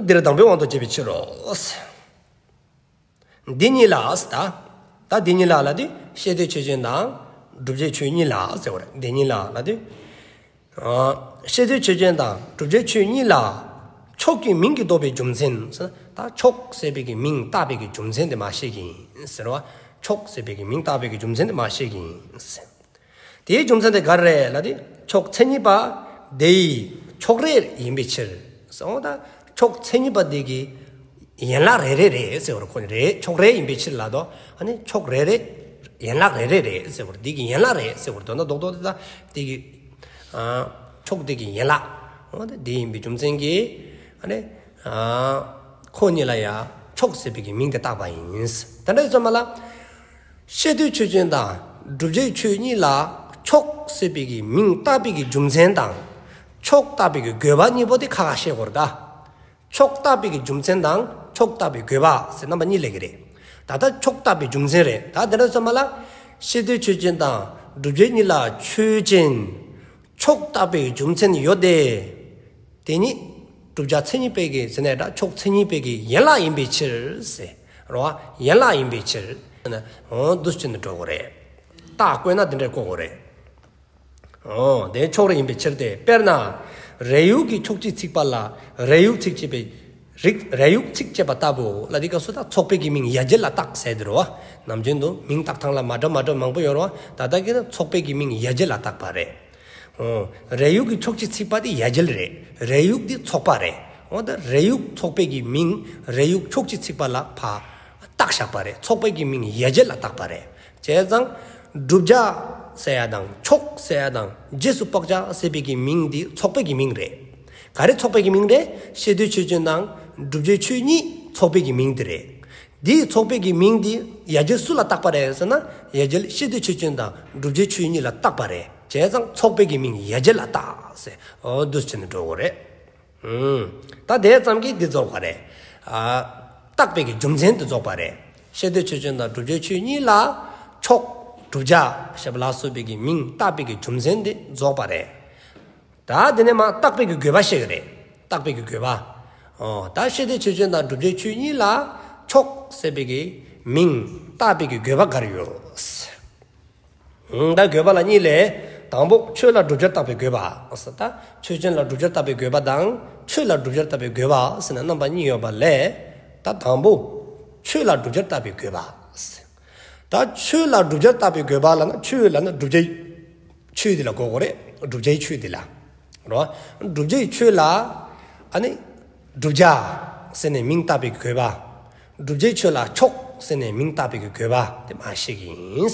འདིར་དང་པོའི་དབང་དུ་བྱས་པའི་ཕྱིར་རོ། འདི་གཉིས་ལ་ཟེར་ད། ད་འདི་གཉིས་ལ་ལ་དེ་ཤེས་འདོད་ཆོས་ཅན་དང་བསྒྲུབ་བྱའི་ཆོས་གཉིས་ལ་ཟེར་བ་རེད། འདི་གཉིས་ལ་ལ་དེ། ཨ། ཤེས་འདོད་ཆོས་ཅན་དང་བསྒྲུབ་བྱའི་ཆོས་གཉིས་ལ། ཕྱོགས་ཀྱི་མིང་གིས་འདོགས་པའི་རྒྱུ་མཚན་ཟེར་ན། ད་ཕྱོགས་ཟེར་བའི་གི་མིང་བཏགས་པའི་གི་རྒྱུ་མཚན་དེ་མར་བཤད་ཀྱི་ཡིན་ཟེར་བ། ཕྱོགས་ཟེར་བའི་གི་མིང་བཏགས་པའི་གི་རྒྱུ་མཚན་དེ་མར་བཤད་ཀྱི་ཡིན་ཟེར། དེའི་རྒྱུ་མཚན་དེ་ག་རེ་རེད་ལབ་དུས། ཕྱོགས་མཚན་ཉིད་པ་དེ་ཡི་ཕྱོགས་རེ་ཡིན་པའི་ཕྱིར། སོང་ད་ཕྱོགས་མཚན་ཉིད་པ་དེ་གི་ཡན་ལག་རེ་རེ་རེད་ཟེར་བར་ཁོ་ནི་རེད། ཕྱོགས་རེ་ཡིན་པའི་ཕྱིར་ལ་དོ། ཨ་ནི་ཕྱོགས་རེ་རེ། ཡན་ལག་རེ་རེ་རེད་ཟེར་བར་དེ་གི་ཡན་ལག་རེད་ཟེར་བར་དོ་ན་རྡོག་རྡོག་དེ་དག་དེ་གི། ཨ། ཕྱོགས་དེ་གི་ཡན་ལག་འོ་དེ་དེ་ཡིན་པའི་རྒྱུ་མཚན་གྱིས། ཨ་ནི། ཨ། ཁོ་གཉིས་ལ་ཡང་ཕྱོགས་ཟེར་བའི་གི་མིང་དེ་བཏགས་པ་ཡིན། དེ་འདྲ་ཡིན་ཙམ་པ་ལ། ཤེས་འདོད་ཆོས་ཅན་དང་བསྒྲུབ་བྱའི་ཆོས་གཉིས་ལ་ཕྱོགས་ཟེར་བའི་གི་མིང་བཏགས་པའི་གི་རྒྱུ་མཚན་དང་། ཕྱོགས་བཏགས་པའི་གི་དགོས་པ་གཉིས་པོ་དེ་ཁ་ཁ་བཤད་དགོས་རེད་ད། ཕྱོགས་བཏགས་པའི་གི་རྒྱུ་མཚན་དང་ཕྱོགས་བཏགས་པའི་དགོས་པ་ཟེར་རྣམ་པ་གཉིས་སླེབས་ཀྱི་རེད། ད་ལྟ་ཕྱོགས་བཏགས་པའི་རྒྱུ་མཚན་རེད། ད་དེ་འདྲ་ཙམ་པ་ལ། ཤེས་འདོད་ཆོས་ཅན་དང་བསྒྲུབ་བྱའི་གཉིས་ལ་ཆོས་ཅན། ཕྱོགས་བཏགས་པའི་རྒྱུ་མཚན་ཡོད་དེ། དེ་ཉིད་བསྒྲུབ་བྱ་མཚན་ཉིད་པའི་གི་ཟེར་ནས་ད་ཕྱོགས་མཚན་ཉིད་པའི་གི་ཡན་ལག་ཡིན་པའི་ཕྱིར་ཟེར་རོ། ཡན་ལག་ཡིན་པའི་ཕྱིར། འོ་འདུག་སེ་བྱས་ནས་འགྲོ་དགོས་རེད། རྟགས་བཀོད་ན་དེ་འདྲ་བཀོད་དགོས་རེད། འོ་དེ་ཕྱོགས་རེ་ཡིན་པའི་ཕྱིར་ཏེ། དཔེར་ན། རས་ཡུག་གི་ཕྱོགས་གཅིག་ཚིག་པ་ལ་རས་ཡུག་ཚིག་ཅེས་པའི་རིགས། རས་ཡུག་ཚིག་ཅེས་པ་ལྟ་བུ་ལ་དེ་སྐབས་སུ་ད་ཚོགས་པའི་གི་མིང་ཡ་གྱལ་ལ་བཏགས་ཟེར་དེ་རོ། ནམ་རྒྱུན་དུ་མིང་བཏགས་སྟངས་ལ་མ་འདྲ་མ་འདྲ་མང་པོ་ཡོད་རོ། ད་ལྟ་གི་ཚོགས་པའི་གི་མིང་ཡ་གྱལ་ལ་བཏགས་པ་རེད། འོ། རས་ཡུག་གི་ཕྱོགས་གཅིག་ཚིག་པ་དེ་ཡ་གྱལ་རེད། རས་ཡུག་དེ་ཚོགས་པ་རེད། འོ་ད་རས་ཡུག་ཚོགས་པའི་གི་མིང་རས་ཡུག་ཕྱོགས་གཅིག་ཚིག་པ་ལ་ཕར་བཏགས་བཞག་པ་རེད། ཚོགས་པའི་གི་མིང་ཡ་གྱལ་ལ་བཏགས་པ་རེད། བྱས་ཙང་བསྒྲུབ་བྱ་ཟེར་ཡ་དང་ཕྱོགས་ཟེར་ཡ་དང་རྗེས་སུ་དཔག་བྱ་ཟེར་བའི་གི་མིང་དེ་ཚོགས་པའི་གི་མིང་རེད། ག་རེ་ཚོགས་པའི་གི་མིང་རེད། ཤེས་འདོད་ཆོས་ཅན་དང་བསྒྲུབ་བྱའི་ཆོས་གཉིས་ཚོགས་པའི་གི་མིང་དེ་རེད། འདིའི་ཚོགས་པའི་གི་མིང་འདི་ཡ་གྱལ་སུ་ལ་བཏགས་པ་རེད་ཟེར་ན། ཡ་གྱལ་ཤེས་འདོད་ཆོས་ཅན་དང་བསྒྲུབ་བྱའི་ཆོས་གཉིས་ལ་བཏགས་པ་རེད། བྱས་ཙང་ཚོགས་པའི་གི་མིང་ཡ་གྱལ་ལ་བཏགས་ཟེར། འོ་འདུག་སེ་བྱས་ནས་འགྲོ་དགོས་རེད། ཨུམ། ད་དེ་ཙམ་གྱིས་འདི་རྫོགས་པ་རེད། ཨ། བཏགས་པའི་གི་རྒྱུ་མཚན་འདི་རྫོགས་པ་རེད། ཤེས་འདོད་ཆོས་ཅན་དང་བསྒྲུབ་བྱའི་ཆོས་གཉིས་ལ་ཕྱོགས་བསྒྲུབ་བྱ་ཞེས་པ་ལ་སོགས་པའི་གི་མིང་བཏགས་པའི་གི་རྒྱུ་མཚན་འདི་རྫོགས་པ་རེད། ད་དེ་ནས་མར་བཏགས་པའི་གི་དགོས་པ་བཤད་ཀྱི་རེད། བཏགས་པའི་གི་དགོས་པ། ཨོ། ད་ཤེས་འདོད་ཆོས་ཅན་དང་བསྒྲུབ་བྱའི་ཆོས་གཉིས་ལ་ཕྱོགས་ཟེར་བའི་གི་མིང་བཏགས་པའི་གི་དགོས་པ་ག་རེ་ཡོད། ཨང་། ད་དགོས་པ་ལ་གཉིས་ལས། དང་པོ་ཆོས་ལ་བསྒྲུབ་བྱར་བཏགས་པའི་དགོས་པ། ད་ཆོས་ཅན་ལ་བསྒྲུབ་བྱར་བཏགས་པའི་དགོས་པ་དང་ཆོས་ལ་བསྒྲུབ་བྱར་བཏགས་པའི་དགོས་པ་ཟེར་ནས་རྣམ་པ་གཉིས་ཡོད་པ་ལས། ད་དང་པོ་ཆོས་ལ་བསྒྲུབ་བྱར་བཏགས་པའི་དགོས་པ། ད་ཆོས་ལ་བསྒྲུབ་བྱར་བཏགས་པའི་དགོས་པ་ལབ་ན། ཆོས་ལབ་ན་བསྒྲུབ་བྱའི་ཆོས་འདི་ལ་གོ་དགོས་རེད། བསྒྲུབ་བྱའི་ཆོས་འདི་ལ། རོ། བསྒྲུབ་བྱའི་ཆོས་ལ་ཨ་ནི་བསྒྲུབ་བྱ་ཟེར་ནས་མིང་བཏགས་པའི་དགོས་པ། བསྒྲུབ་བྱའི་ཆོས་ལ་ཕྱོགས་ཟེར་ནས་མིང་བཏགས་པའི་དགོས་པ་དེ་མར་བཤད་ཀྱི་ཡིན།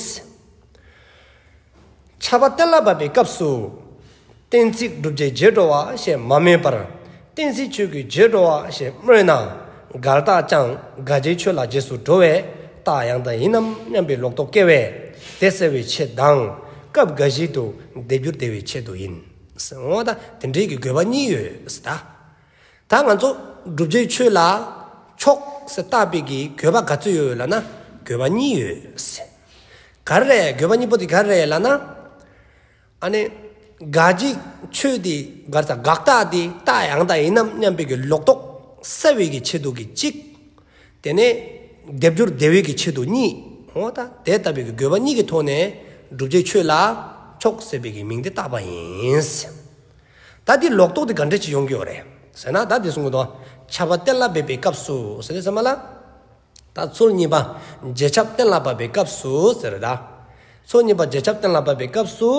ཁྱབ་པ་གཏན་ལ་དབབ་པའི་སྐབས་སུ། གཏན་ཚིགས་བསྒྲུབ་བྱའི་རྗེས་འགྲོ་བ་ཞེས་མ་སྨོས་པར། གཏན་ཚིགས་ཆོས་ཀྱི་རྗེས་འགྲོ་བ་ཞེས་སྨོས་ན། འགལ་རྟགས་ཀྱང་དགག་བྱའི་ཆོས་ལ་རྗེས་སུ་འགྲོ་བས་རྟགས་ཡང་དག་ཡིན་ནམ་སྙམ་པའི་ལོག་རྟོག་སྐྱེ་བས་དེ་བསལ་བའི་ཆེད་དང་། སྐབས་འགའ་ཞིག་ཏུ་སྡེབ་སྦྱོར་བདེ་བའི་ཆེད་དུ་ཡིན། འོ་ད་དེ་འདྲའི་གི་དགོས་པ་གཉིས་ཡོད་ཟེར་ད། ད་ང་ཚོ་བསྒྲུབ་བྱའི་ཆོས་ལ་ཕྱོགས་ཟེར་བཏགས་པའི་གི་དགོས་པ་ག་ཚོད་ཡོད་ལབ་ན། དགོས་པ་གཉིས་ཡོད་ཟེར། ག་རེ་རེད། དགོས་པ་གཉིས་པོ་དེ་ག་རེ་རེད་ལབ་ན། ཨ་ནི་དགག་བྱའི་ཆོས་དེ་ག་རེ་ཟ། དགག་རྟགས་དེ་རྟགས་ཡང་དག་ཡིན་ནམ་སྙམ་པའི་གི་ལོག་རྟོག་སེལ་བའི་གི་ཆེད་དུ་གི་གཅིག། དེ་ནས་སྡེབ་སྦྱོར་བདེ་བའི་གི་ཆེད་དུ་གཉིས། འོ་ད་དེ་ལྟ་བུའི་གི་དགོས་པ་གཉིས་ཀྱི་ཐོག་ནས་བསྒྲུབ་བྱའི་ཆོས་ལ་ཕྱོགས་ཟེར་བའི་གི་མིང་དེ་བཏགས་པ་ཡིན། ད་འདི་ལོག་རྟོག་དེ་ག་འདྲ་ཅིག་ཡོང་གི་ཡོད་རེད་ཟེར་ན། ད་འདི་གསུང་གི་འདུག། ཁྱབ་པ་གཏན་ལ་འབེབས་པའི་སྐབས་སུ་ཟེར་དུས་ཙམ་པ་ལ། ད་ཚུལ་གཉིས་པ་རྗེས་ཁྱབ་གཏན་ལ་དབབ་པའི་སྐབས་སུ་ཟེར་རེད་ད། ཚུལ་གཉིས་པ་རྗེས་ཁྱབ་གཏན་ལ་དབབ་པའི་སྐབས་སུ།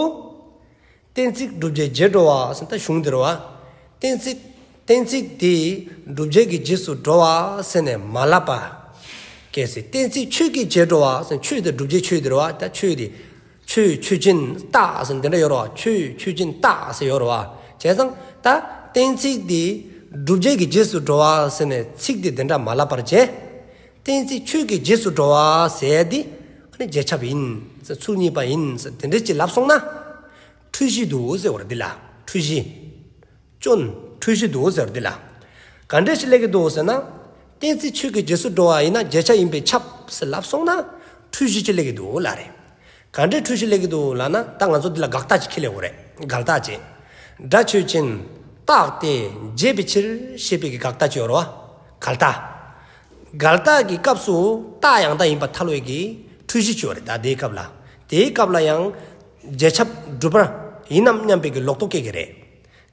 གཏན་ཚིགས་བསྒྲུབ་བྱའི་རྗེས་འགྲོ་བ་ཟེར་ད་གཞུང་འདི་རེད་བ། གཏན་ཚིགས། གཏན་ཚིགས་དེ་བསྒྲུབ་བྱའི་གི་རྗེས་སུ་འགྲོ་བ་ཟེར་ནས་མ་ལབ་པ། གལ་སྲིད་གཏན་ཚིགས་ཆོས་ཀྱི་རྗེས་འགྲོ་བ་ཟེར། ཆོས་དེ་བསྒྲུབ་བྱའི་ཆོས་དེ་རེད་བ། ད་ཆོས་དེ་ཆོས་ཆོས་ཅན་རྟགས་ཟེར་འདི་འདྲ་ཡོད་རེད་བ། ཆོས་ཆོས་ཅན་རྟགས་ཟེར་ཡོད་རེད་བ། བྱས་ཙང་ད་གཏན་ཚིགས་དེ་བསྒྲུབ་བྱའི་གི་རྗེས་སུ་འགྲོ་བ་ཟེར་ནས་ཚིག་དེ་འདི་འདྲ་མ་ལབ་པར་བྱས། གཏན་ཚིགས་ཆོས་ཀྱི་རྗེས་སུ་འགྲོ་བ་ཟེར་དེ་ཨ་ནི་རྗེས་ཁྱབ་ཡིན་ཟེར། ཚུལ་གཉིས་པ་ཡིན་ཟེར་དེ་འདྲ་ཅིག་ལབ་སོང་ན། འཁྲུལ་གཞི་འདུག་ཟེར་བ་རེད་འདི་ལ། འཁྲུལ་གཞི། སྐྱོན། འཁྲུལ་གཞི་འདུག་ཟེར་བ་རེད་འདི་ལ། ག་འདྲ་ཞིག་སླེབས་ཀྱི་འདུག་ཟེར་ན། གཏན་ཚིགས་ཆོས་ཀྱི་རྗེས་སུ་འགྲོ་བ་ཡིན་ན་རྗེས་ཁྱབ་ཡིན་པས་ཁྱབ་ཟེར་ལབ་སོང་ན། འཁྲུལ་གཞི་ཅིག་སླེབས་ཀྱི་འདུག་ལབ་རེད། ག་འདྲའི་འཁྲུལ་གཞི་སླེབས་ཀྱི་འདུག་ལབ་ན། ད་ང་ཚོ་འདི་ལ་དགག་རྟགས་ཅིག་ཁྱེར་ལེན་དགོས་རེད། འགལ་རྟགས་ཅིག། སྒྲ་ཆོས་ཅན། རྟག་སྟེ་བྱས་པའི་ཕྱིར་ཞེས་པའི་གི་དགག་རྟགས་ཅིག་ཡོད་རེད་བ། འགལ་རྟགས། འགལ་རྟགས་ཀྱི་སྐབས་སུ་རྟགས་ཡང་དག་ཡིན་པར་ཐལ་བའི་གི་འཁྲུལ་གཞི་ཅིག་ཡོད་རེད། ད་དེའི་སྐབས་ལ། དེའི་སྐབས་ལ་ཡང་རྗེས་ཁྱབ་གྲུབ་པ་ཡིན་ནམ་སྙམ་པའི་གི་ལོག་རྟོག་སྐྱེ་གི་རེད།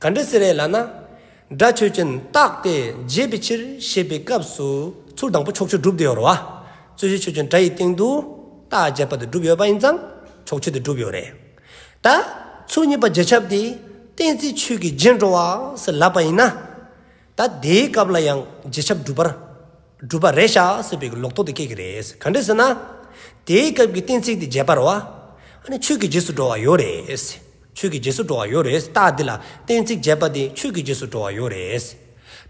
ག་འདྲ་ཟེར་རེད་ལབ་ན། སྒྲ་ཆོས་ཅན་རྟག་སྟེ་བྱས་པའི་ཕྱིར་ཞེས་པའི་སྐབས་སུ་ཚུལ་དང་པོ་ཕྱོགས་ཆོས་གྲུབ་བསྡད་ཡོད་རེད་བ། རྩོད་གཞི་ཆོས་ཅན་སྒྲ་ཡི་སྟེང་དུ་རྟགས་བྱས་པ་དེ་གྲུབ་ཡོད་པ་ཡིན་ཙང་ཕྱོགས་ཆོས་དེ་གྲུབ་ཡོད་རེད། ད་ཚུལ་གཉིས་པ་རྗེས་ཁྱབ་དེ་གཏན་ཚིགས་ཆོས་ཀྱི་རྗེས་འགྲོ་བ་ཟེར་ལབ་པ་ཡིན་ན། ད་དེའི་སྐབས་ལ་ཡང་རྗེས་ཁྱབ་གྲུབ་པར། གྲུབ་པ་རེད་ཤག་ཟེར་བའི་གི་ལོག་རྟོག་དེ་སྐྱེ་གི་རེད། ག་འདྲ་ཟེར་ན། དེའི་སྐབས་ཀྱི་གཏན་ཚིགས་དེ་བྱས་པ་རེད་བ། ཨ་ནི་ཆོས་ཀྱི་རྗེས་སུ་འགྲོ་བ་ཡོད་རེད། ཆོས་ཀྱི་རྗེས་སུ་འགྲོ་བ་ཡོད་རེད། རྟགས་འདི་ལ་གཏན་ཚིགས་བྱས་པ་དེ་ཆོས་ཀྱི་རྗེས་སུ་འགྲོ་བ་ཡོད་རེད།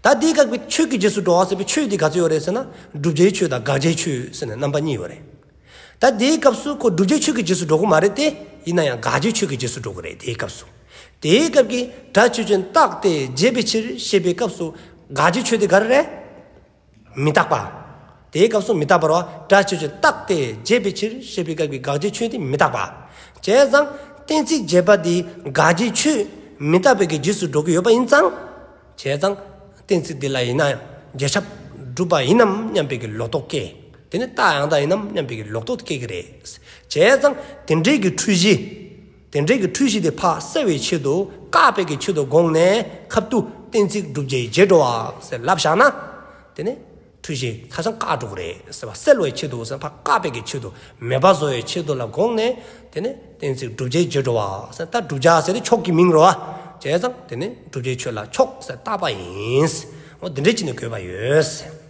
ད་དེའི་སྐབས་ཀྱི་ཆོས་ཀྱི་རྗེས་སུ་འགྲོ་བ་ཟེར་བའི་ཆོས་དེ་ག་ཚོད་ཡོད་རེད་ཟེར་ན། བསྒྲུབ་བྱའི་ཆོས་དང་དགག་བྱའི་ཆོས་ཟེར་ནས་རྣམ་པ་གཉིས་ཡོད་རེད། ད་དེའི་སྐབས་སུ་ཁོ་བསྒྲུབ་བྱའི་ཆོས་ཀྱི་རྗེས་སུ་འགྲོ་གི་མ་རེད་དེ། ཡིན་ན་ཡང་དགག་བྱའི་ཆོས་ཀྱི་རྗེས་སུ་འགྲོ་གི་རེད། དེའི་སྐབས་སུ། དེའི་སྐབས་ཀྱི་སྒྲ་ཆོས་ཅན་རྟག་སྟེ་བྱས་པའི་ཕྱིར་ཞེས་པའི་སྐབས་སུ་དགག་བྱའི་ཆོས་དེ་ག་རེ་རེད། མི་རྟག་པ། དེའི་སྐབས་སུ་མི་རྟག་པ་རེད་བ། སྒྲ་ཆོས་ཅན་རྟག་སྟེ་བྱས་པའི་ཕྱིར་ཞེས་པའི་སྐབས་ཀྱི་དགག་བྱའི་ཆོས་དེ་མི་རྟག་པ། བྱས་ཙང་གཏན་ཚིགས་བྱས་པ་དེ་དགག་བྱའི་ཆོས་མི་རྟག་པའི་གི་རྗེས་སུ་འགྲོ་གི་ཡོད་པ་ཡིན་ཙང་། བྱས་ཙང་གཏན་ཚིགས་འདི་ལ་ཡིན་ན་ཡང་རྗེས་ཁྱབ་གྲུབ་པ་ཡིན་ནམ་སྙམ་པའི་གི་ལོག་རྟོག་སྐྱེ། དེ་ནི་རྟགས་ཡང་དག་ཡིན་ནམ་སྙམ་པའི་གི་ལོག་རྟོག་སྐྱེ་གི་རེད། བྱས་ཙང་དེ་འདྲའི་གི་འཁྲུལ་གཞི། དེ་འདྲའི་གི་འཁྲུལ་གཞི་དེ་ཕར་སེལ་བའི་ཆེད་དུ་བཀག་པའི་གི་ཆེད་དུ་དགོངས་ནས་ཁབ་ཏུ་གཏན་ཚིགས་བསྒྲུབ་བྱའི་རྗེས་འགྲོ་བ་ཟེར་ལབ་བཞག་ན། དེ་ནི་འཁྲུལ་གཞི་ཆ་ཚང་བཀག་འགྲོ་གི་རེད་ཟེར་བ། སེལ་བའི་ཆེད་དུ་ཟེར་ཕར་བཀག་པའི་གི་ཆེད་དུ་མེད་པ་བཟོ་བའི་ཆེད་དུ་ལ་དགོངས་ནས། དེ་ནི་གཏན་ཚིགས་བསྒྲུབ་བྱའི་རྗེས་འགྲོ་བ་ཟེར། ད་བསྒྲུབ་བྱ་ཟེར་དེ་ཕྱོགས་ཀྱི་མིང་རེད་བ། བྱས་ཙང་དེ་ནི་བསྒྲུབ་བྱའི་ཆོས་ལ་ཕྱོགས་ཟེར་བཏགས་པ་ཡིན། འོ་དེ་འདྲའི་ཅིག་ནི་དགོས་པ་ཡོད།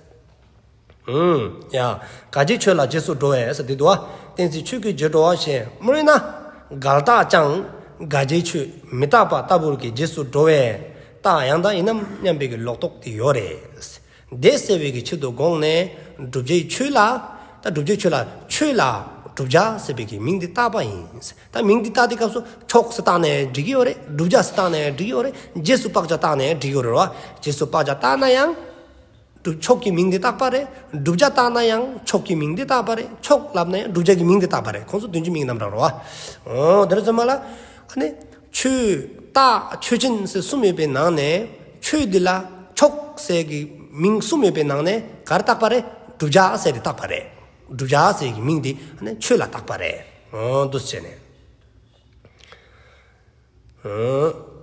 ཨུམ། ཡ། དགག་བྱའི་ཆོས་ལ་རྗེས་སུ་འགྲོ་བས་ཟེར་དེ་འདུག་བ། གཏན་ཚིགས་ཆོས་ཀྱི་རྗེས་འགྲོ་བ་ཞེས་སྨོས་ན། འགལ་རྟགས་ཀྱང་དགག་བྱའི་ཆོས་མི་རྟག་པ་ལྟ་བུར་གྱི་རྗེས་སུ་འགྲོ་བས། རྟགས་ཡང་དག་ཡིན་ནམ་སྙམ་པའི་གི་ལོག་རྟོག་དེ་ཡོད་རེད། དེ་སེལ་བའི་གི་ཆེད་དུ་དགོངས་ནས་བསྒྲུབ་བྱའི་ཆོས་ལ། ད་བསྒྲུབ་བྱའི་ཆོས་ལ། ཆོས་ལ་བསྒྲུབ་བྱ་ཟེར་བའི་གི་མིང་དེ་བཏགས་པ་ཡིན། ད་མིང་དེ་བཏགས་དེ་སྐབས་སུ་ཕྱོགས་ཟེར་བཏགས་ནས་འགྲིག་གི་ཡོད་རེད། བསྒྲུབ་བྱ་ཟེར་བཏགས་ནས་འགྲིག་གི་ཡོད་རེད། རྗེས་སུ་དཔག་བྱ་བཏགས་ནས་འགྲིག་གི་ཡོད་རེད་བ། རྗེས་སུ་དཔག་བྱ་བཏགས་ན་ཡང་། བསྒྲུབ་ཕྱོགས་ཀྱི་མིང་དེ་བཏགས་པ་རེད། བསྒྲུབ་བྱ་བཏགས་ན་ཡང་ཕྱོགས་ཀྱི་མིང་དེ་བཏགས་པ་རེད། ཕྱོགས་ལབ་ན་ཡང་བསྒྲུབ་བྱ་གི་མིང་དེ་བཏགས་པ་རེད། ཁོང་ཚོ་དོན་གཅིག་མིང་རྣམ་གྲངས་རེད་བ། འོ་དེ་རེད་ཙམ་མ་ལ། ཨ་ནི། ཆོས། རྟགས། ཆོས་ཅན་ཟེར་གསུམ་ཡོད་པའི་ནང་ནས། ཆོས་འདི་ལ་ཕྱོགས་ཟེར་གྱི་མིང་གསུམ་ཡོད་པའི་ནང་ནས་ག་རེ་བཏགས་པ་རེད། བསྒྲུབ་བྱ་ཟེར་དེ་བཏགས་པ་རེད། བསྒྲུབ་བྱ་ཟེར་གྱི་མིང་དེ་ཨ་ནི་ཆོས་ལ་བཏགས་པ་རེད། འོ་འདུག་སེ་བྱས་ནས། འོ།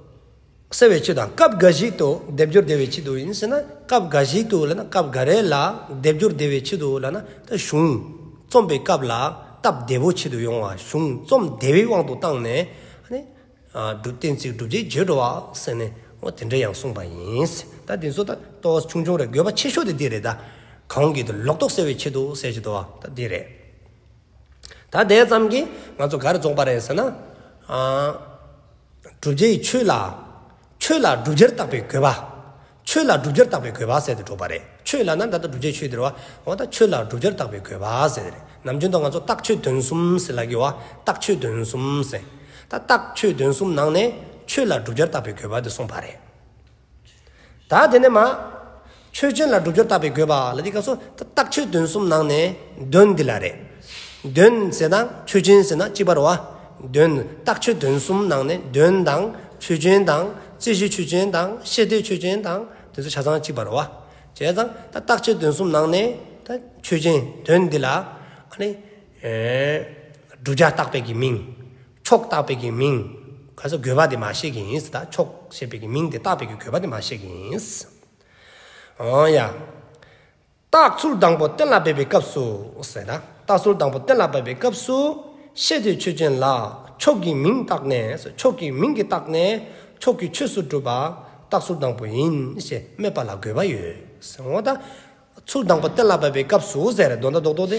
སེལ་བའི་ཆེད་དང་སྐབས་འགའ་ཞིག་ཏུ་སྡེབ་སྦྱོར་བདེ་བའི་ཆེད་དུ་ཡིན་ཟེར་ན། སྐབས་འགའ་ཞིག་ཏུ་ལབ་ན་སྐབས་འགའ་རེ་ལ་སྡེབ་སྦྱོར་བདེ་བའི་ཆེད་དུ་ལབ་ན། ད་གཞུང་རྩོམ་པའི་སྐབས་ལ་སྟབས་བདེ་བོ་ཆེད་དུ་ཡོང་བ། གཞུང་རྩོམ་བདེ་བའི་དབང་དུ་བཏང་ནས། ཨ་ནི། ཨ་སྒྲུབ་གཏན་ཚིགས་སྒྲུབ་བྱེད་བརྗོད་འགྲོ་བ་ཟེར་ནས། འོ་དེ་འདྲ་ཡང་གསུངས་པ་ཡིན། ད་དེ་ཚོ་ད་ཏོག་ཆུང་ཆུང་རེད། དགོས་པ་ཆེ་ཤོས་དེ་འདི་རེད། ད་གང་གི་དུ་ལོག་རྟོག་སེལ་བའི་ཆེད་དུ་ཟེར་གྱི་འདུག་བ། ད་འདི་རེད། ད་དེ་ཙམ་གྱིས་ང་ཚོ་ག་རེ་རྫོགས་པ་རེད་ཟེར་ན། ཨ་བསྒྲུབ་བྱའི་ཆོས་ལ། ཆོས་ལ་བསྒྲུབ་བྱར་བཏགས་པའི་དགོས་པ། ཆོས་ལ་བསྒྲུབ་བྱར་བཏགས་པའི་དགོས་པ་ཟེར་ཏེ་གྲུབ་པ་རེད། ཆོས་ལབ་ན་ད་ལྟ་བསྒྲུབ་བྱའི་ཆོས་དེ་རེད་བ། འོ་ད་ཆོས་ལ་བསྒྲུབ་བྱར་བཏགས་པའི་དགོས་པ་ཟེར་དེ་རེད། ནམ་རྒྱུན་དུ་ང་ཚོ་རྟགས་ཆོས་དོན་གསུམ་ཟེར་ལབ་ཀྱི་བ། རྟགས་ཆོས་དོན་གསུམ་ཟེར། ད་རྟགས་ཆོས་དོན་གསུམ་ནང་ནས་ཆོས་ལ་བསྒྲུབ་བྱར་བཏགས་པའི་དགོས་པ་དེ་གསུངས་པ་རེད། ད་དེ་ནས་མ། ཆོས་ཅན་ལ་བསྒྲུབ་བྱར་བཏགས་པའི་དགོས་པ་ལ་དེ་སྐབས་སུ་ད་རྟགས་ཆོས་དོན་གསུམ་ནང་ནས་དོན་འདི་ལ་རེད། དོན་ཟེར་ན་ཆོས་ཅན་ཟེར་ན་གཅིག་པ་རེད་བ། དོན། རྟགས་ཆོས་དོན་གསུམ་ནང་ནས་དོན་དང་ཆོས་ཅན་དང་རྩོད་གཞི་ཆོས་ཅན་དང་ཤེས་འདོད་ཆོས་ཅན་དང་དེ་ཚོ་ཆ་ཚང་གཅིག་པ་རེད་བ། བྱས་ཙང་ད་རྟགས་ཆོས་དོན་གསུམ་ནང་ནས་ད་ཆོས་ཅན་དོན་འདི་ལ་ཨ་ནི། ཨེ། བསྒྲུབ་བྱ་བཏགས་པའི་གི་མིང་། ཕྱོགས་བཏགས་པའི་གི་མིང་། ག་ས་དགོས་པ་དེ་མ་བཤད་ཀྱི་ཡིན་ཟེར། ད་ཕྱོགས་ཞེས་པའི་གི་མིང་དེ་བཏགས་པའི་གི་དགོས་པ་དེ་མ་བཤད་ཀྱི་ཡིན། འོ་ཡ། རྟགས་ཚུལ་དང་པོ་གཏན་ལ་འབེབས་པའི་སྐབས་སུ་ཟེར་ན། རྟགས་ཚུལ་དང་པོ་གཏན་ལ་འབེབས་པའི་སྐབས་སུ། ཤེས་འདོད་ཆོས་ཅན་ལ་ཕྱོགས་ཀྱི་མིང་བཏགས་ནས། ཕྱོགས་ཀྱི་མིང་གིས་བཏགས་ནས་ཕྱོགས་ཀྱི་ཆོས་སུ་གྲུབ་པ་རྟགས་ཚུལ་དང་པོ་ཡིན་ཞེས་སྨྲས་པ་ལ་དགོས་པ་ཡོད་ཟེར། འོ་ད། ཚུལ་དང་པོ་གཏན་ལ་ཕབ་པའི་སྐབས་སུ་ཟེར་རེད། དོན་དག་རྡོག་རྡོག་དེ།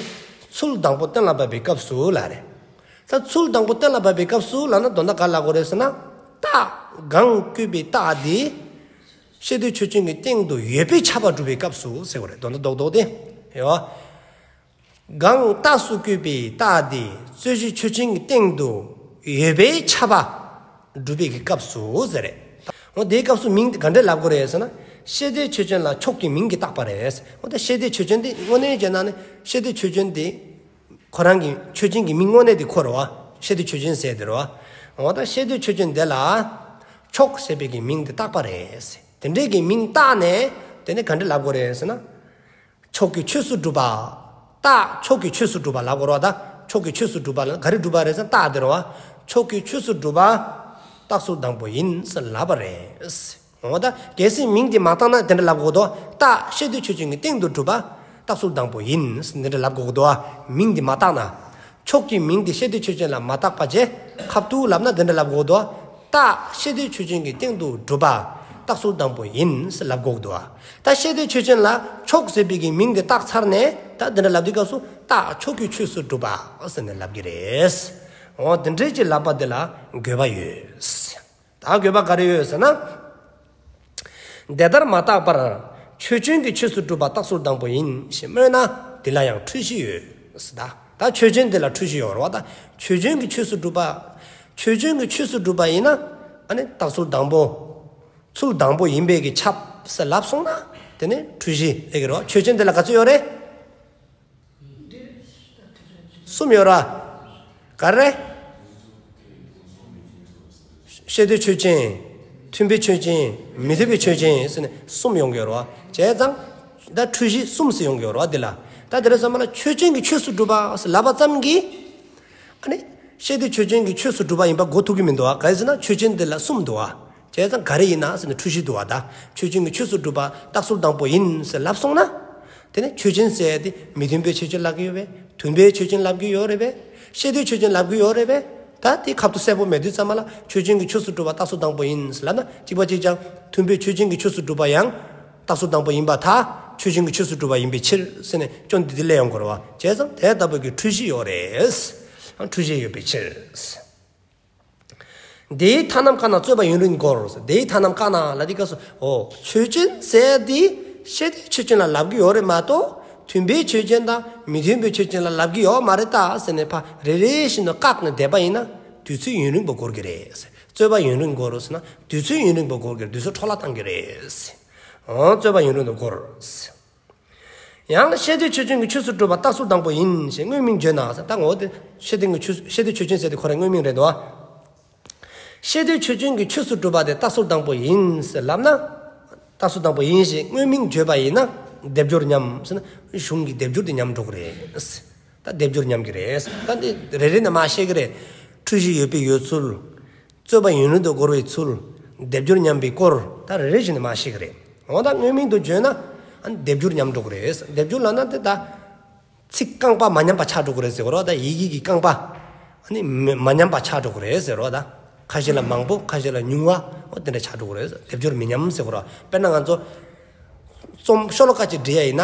ཚུལ་དང་པོ་གཏན་ལ་ཕབ་པའི་སྐབས་སུ་ལབ་རེད། ད་ཚུལ་དང་པོ་གཏན་ལ་ཕབ་པའི་སྐབས་སུ་ལབ་ན་དོན་དག་ག་ལབ་དགོས་རེད་ཟེར་ན། རྟགས་གང་བཀོད་པའི་རྟགས་དེ། ཤེས་འདོད་ཆོས་ཅན་གྱི་སྟེང་དུ་ཡོད་པས་ཁྱབ་པ་སྒྲུབ་པའི་སྐབས་སུ་ཟེར་དགོས་རེད། དོན་དག་རྡོག་རྡོག་དེ། ཡོད། གང་རྟགས་སུ་བཀོད་པའི་རྟགས་དེ་རྩོད་གཞི་ཆོས་ཅན་གྱི་སྟེང་དུ་ཡོད་པས་ཁྱབ་པ་སྒྲུབ་པའི་གི་སྐབས་སུ་ཟེར་རེད། འོ་དེའི་སྐབས་སུ་མིང་དེ་ག་འདྲས་ལབ་དགོས་རེད་ཟེར་ན། ཤེས་འདོད་ཆོས་ཅན་ལ་ཕྱོགས་ཀྱི་མིང་གིས་བཏགས་པ་རེད། འོ་ད་ཤེས་འདོད་ཆོས་ཅན་དེ་དངོས་གནས་བྱས་ན་ནི་ཤེས་འདོད་ཆོས་ཅན་དེ་ཁོ་རང་གི་ཆོས་ཅན་གྱི་མིང་དངོས་གནས་དེ་ཁོ་རེད་བ། ཤེས་འདོད་ཆོས་ཅན་ཟེར་དེ་རེད་བ། འོ་ད་ཤེས་འདོད་ཆོས་ཅན་དེ་ལ་ཕྱོགས་ཞེས་པའི་གི་མིང་དེ་བཏགས་པ་རེད། དེ་འདྲས་ཀྱི་མིང་བཏགས་ནས་དེ་ནས་ག་འདྲས་ལབ་དགོས་རེད་ཟེར་ན། ཕྱོགས་ཀྱི་ཆོས་སུ་གྲུབ་པ། རྟགས་ཕྱོགས་ཀྱི་ཆོས་སུ་གྲུབ་པ་ལབ་དགོས་རེད་བ། ད་ཕྱོགས་ཀྱི་ཆོས་སུ་གྲུབ་པ་ལ་ག་རེ་གྲུབ་པ་རེད་ཟེར་ན་རྟགས་དེ་རེད་བ། ཕྱོགས་ཀྱི་ཆོས་སུ་གྲུབ་པ་རྟགས་ཚུལ་དང་པོ་ཡིན་ཟེར་ལབ་པ་རེད། འོ་ད་གལ་སྲིད་མིང་དེ་མ་བཏགས་ན་དེ་འདྲ་ལབ་དགོས་འདུག་རྟགས་ཤེས་འདོད་ཆོས་ཅན་གྱི་སྟེང་དུ་གྲུབ་པ་རྟགས་ཚུལ་དང་པོ་ཡིན་ཟེར་དེ་འདྲ་ལབ་དགོས་འདུག་མིང་དེ་མ་བཏགས་ན། ཕྱོགས་ཀྱི་མིང་དེ་ཤེས་འདོད་ཆོས་ཅན་ལ་མ་བཏགས་པ་བྱས་ཁབ་ཏུ་ལབ་ན་དེ་འདྲ་ལབ་དགོས་འདུག་རྟགས་ཤེས་འདོད་ཆོས་ཅན་གྱི་སྟེང་དུ་གྲུབ་པ་རྟགས་ཚུལ་དང་པོ་ཡིན་ཟེར་ལབ་དགོས་འདུག་ད་ཤེས་འདོད་ཆོས་ཅན་ལ་ཕྱོགས་ཟེར་བའི་གི་མིང་དེ་བཏགས་ཚར་ནས་ད་དེ་འདྲ་ལབ་དུས་སྐབས་སུ་རྟགས་ཕྱོགས་ཀྱི་ཆོས་སུ་གྲུབ་པ་ཟེར་ནས་ལབ་ཀྱི་རེད། འོ་དེ་འདྲས་ཀྱི་ལབ་པ་དེ་ལ་དགོས་པ་ཡོད། ད་དགོས་པ་ག་རེ་ཡོད་ཟེར་ན། དེ་ལྟར་མ་བཏགས་པར་ཆོས་ཅན་གྱི་ཆོས་སུ་གྲུབ་པ་རྟགས་ཚུལ་དང་པོ་ཡིན་ཞེས་སྨྲས་ན་དེ་ལ་ཡང་འཁྲུལ་གཞི་ཡོད། ད་ད་ཆོས་ཅན་དེ་ལ་འཁྲུལ་གཞི་ཡོད་རེད་བ། ད་ཆོས་ཅན་གྱི་ཆོས་སུ་གྲུབ་པ། ཆོས་ཅན་གྱི་ཆོས་སུ་གྲུབ་པ་ཡིན་ན་ཨ་ནི་རྟགས་ཚུལ་དང་པོ། ཚུལ་དང་པོ་ཡིན་པའི་གི་ཁྱབ་ཟེར་ལབ་སོང་ན་དེ་ནི་འཁྲུལ་གཞི་ལེགས་རེད་བ། ཆོས་ཅན་དེ་ལ་ག་ཚོད་ཡོད་རེད། གསུམ་ཡོད་ར། ག་རེ། ཤེས་འདོད་ཆོས་ཅན། མཐུན་དཔེ་ཆོས་ཅན། མི་མཐུན་དཔེ་ཆོས་ཅན་ཟེར་ནས་གསུམ་ཡོང་གི་ཡོད་ར། བྱས་ཙང་། ད་འཁྲུལ་གཞི་གསུམ་ཟེར་ཡོང་གི་ཡོད་ར་འདི་ལ། ད་དེ་རེད་ཙམ་པ་ལ་ཆོས་ཅན་གྱི་ཆོས་སུ་གྲུབ་པ་ཟེར་ལབ་པ་ཙམ་གྱིས། ཨ་ནི། ཤེས་འདོད་ཆོས་ཅན་གྱི་ཆོས་སུ་གྲུབ་པ་ཡིན་པ་གོ་ཐུབ་ཀྱི་མི་འདུག་བ། ག་རེ་ཟེར་ན་ཆོས་ཅན་འདི་ལ་གསུམ་འདུག་བ། བྱས་ཙང་ག་རེ་ཡིན་ན་ཟེར་ན་འཁྲུལ་གཞི་འདུག་བ། ད་ཆོས་ཅན་གྱི་ཆོས་སུ་གྲུབ་པ་རྟགས་ཚུལ་དང་པོ་ཡིན་ཟེར་ལབ་སོང་ན། དེ་ནས་ཆོས་ཅན་ཟེར་ཏེ་མི་མཐུན་དཔེ་ཆོས་ཅན་ལབ་ཀྱི་ཡོད་པས། མཐུན་དཔེ་ཆོས་ཅན་ལབ་ཀྱི་ཡོད་རེད་པས། ཤེས་འདོད་ཆོས་ཅན་ལབ་ཀྱི་ཡོད་རེད་པས། ད་དེ་ཁབ་ཏུ་གསལ་པོ་མེད་དུས་ཙམ་པ་ལ་ཆོས་ཅན་གྱི་ཆོས་སུ་གྲུབ་པ་རྟགས་ཚུལ་དང་པོ་ཡིན་ཟེར་ལབ་ན་གཅིག་པ་གཅིག་རྐྱང་མཐུན་དཔེ་ཆོས་ཅན་གྱི་ཆོས་སུ་གྲུབ་པ་ཡང་རྟགས་ཚུལ་དང་པོ་ཡིན་པར་ཐལ། ཆོས་ཅན་གྱི་ཆོས་སུ་གྲུབ་པ་ཡིན་པའི་ཕྱིར་ཟེར་ནས་སྐྱོན་འདི་དེ་སླེབས་ཡོང་གི་རེད་བ། བྱས་ཙང་དེ་ལྟ་བུ་གི་འཁྲུལ་གཞི་ཡོད་རེད། འཁྲུལ་གཞི་ཡོད་པའི་ཕྱིར། དེའི་མཐའ་རྣམས་བཀག་ན་རྩོད་པ་ཡུན་རིང་འགོར། དེའི་མཐའ་རྣམས་བཀག་ན་ལབ་དུས་སྐབས་སུ། འོ། ཆོས་ཅན་ཟེར་དེ་ཤེས་འདོད་ཆོས་ཅན་ལ་ལབ་ཀྱི་ཡོད་རེད་མ་གཏོགས། མཐུན་དཔེའི་ཆོས་ཅན་དང་མི་མཐུན་དཔེའི་ཆོས་ཅན་ལ་ལབ་ཀྱི་ཡོད་མ་རེད་ད་ཟེར་ནས་ཕར་རེ་རེ་བཞིན་དུ་བཀག་ནས་བསྡད་པ་ཡིན་ན། དུས་ཚོད་ཡུན་རིང་པོ་འགོར་གྱི་རེད། རྩོད་པ་ཡུན་རིང་པོ་འགོར་ཟེར་ན། དུས་ཚོད་ཡུན་རིང་པོ་འགོར་གྱི་རེད། དུས་ཚོད་འཕྲོ་བརླག་བཏང་གི་རེད། འོ། རྩོད་པ་ཡུན་རིང་དུ་འགོར། ཡང་ཤེས་འདོད་ཆོས་ཅན་གྱི་ཆོས་སུ་གྲུབ་པ་རྟགས་ཚུལ་དང་པོ་ཡིན་ཞེས་དངོས་མིང་བརྗོད་ན། ད་ངོ་བོ་དེ་ཤེས་འདོད་ཀྱི་ཆོས། ཤེས་འདོད་ཆོས་ཅན་ཟེར་དེ་ཁོ་རང་དངོས་མིང་རེད་དོ། ཤེས་འདོད་ཆོས་ཅན་གྱི་ཆོས་སུ་གྲུབ་པ་དེ་རྟགས་ཚུལ་དང་པོ་ཡིན་ཟེར་ལབ་ན། རྟགས་ཚུལ་དང་པོ་ཡིན་ཞེས་དངོས་མིང་བརྗོད་པ་ཡིན་ན། སྡེབ་སྦྱོར་ཉམས་ཟེར་ན། གཞུང་གི་སྡེབ་སྦྱོར་དེ་ཉམས་འགྲོ་གི་རེད། ད་སྡེབ་སྦྱོར་ཉམས་ཀྱི་རེད། ད་འདི་རེ་རེ་ནས་མར་བཤད་ཀྱི་རེད། འཁྲུལ་གཞི་ཡོད་པའི་ཡོད་ཚུལ། རྩོད་པ་ཡུན་རིང་དུ་འགོར་བའི་ཚུལ། སྡེབ་སྦྱོར་ཉམས་པའི་སྐོར། ད་རེ་རེ་བཞིན་དུ་མར་བཤད་ཀྱི་རེད། འོ་ད་དངོས་མིང་དུ་བརྗོད་ན། ཨ་ནི་སྡེབ་སྦྱོར་ཉམས་འགྲོ་གི་རེད། སྡེབ་སྦྱོར་ལབ་ན་དེ་ད་ཚིག་རྐང་པ་མ་མཉམ་པ་ཆགས་འགྲོ་གི་རེད་ཟེར་གོ་རོ། ད་ཡི་གེ་གི་རྐང་པ་ཨ་ནི་མ་མ་མཉམ་པ་ཆགས་འགྲོ་གི་རེད་ཟེར་རོ། ད་ཁ་ཤས་ལ་མང་པོ། ཁ་ཤས་ལ་ཉུང་བ། འོ་དེ་འདྲ་ཆགས་འགྲོ་གི་རེད། སྡེབ་སྦྱོར་མི་ཉམས་ཟེར་གོ་རོ། དཔེར་ན་ང་ཚོ་རྩོམ་ཤོ་ལོ་ཀ་གཅིག་འབྲི་ཡ་ཡིན་ན།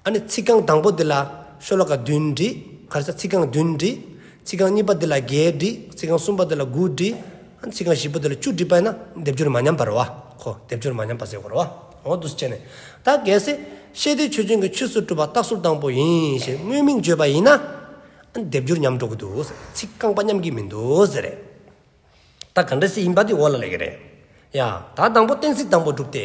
ཨ་ནི་ཚིག་རྐང་དང་པོ་འདི་ལ་ཤོ་ལོ་ཀ་བདུན་བྲིས། ག་རེ་ཟེར། ཚིག་རྐང་བདུན་བྲིས། ཚིག་རྐང་གཉིས་པ་འདི་ལ་བརྒྱད་བྲིས། ཚིག་རྐང་གསུམ་པ་འདི་ལ་དགུ་བྲིས། ཨ་ནི་ཚིག་རྐང་བཞི་པ་འདི་ལ་བཅུ་བྲིས་པ་ཡིན་ན་སྡེབ་སྦྱོར་མ་ཉམས་པ་རེད་བ། ཁོ་སྡེབ་སྦྱོར་མ་ཉམས་པ་ཟེར་དགོས་རེད་བ། འོ་འདུག་སེ་བྱས་ནས། ད་གལ་སྲིད་ཤེས་འདོད་ཆོས་ཅན་གྱི་ཆོས་སུ་གྲུབ་པ་རྟགས་ཚུལ་དང་པོ་ཡིན་ཞེས་དངོས་མིང་བརྗོད་པ་ཡིན་ན། ཨ་ནི་སྡེབ་སྦྱོར་ཉམས་འགྲོ་གི་འདུག། ཚིག་རྐང་པ་མཉམ་གྱི་མི་འདུག་ཟེར་རེད། ད་ག་འདྲ་སེ་ཡིན་པ་དེ་འོག་ལ་སླེབས་ཀྱི་རེད། ཡ། ད་དང་པོ་གཏན་ཚིགས་དང་པོ་གྲུབ་སྟེ།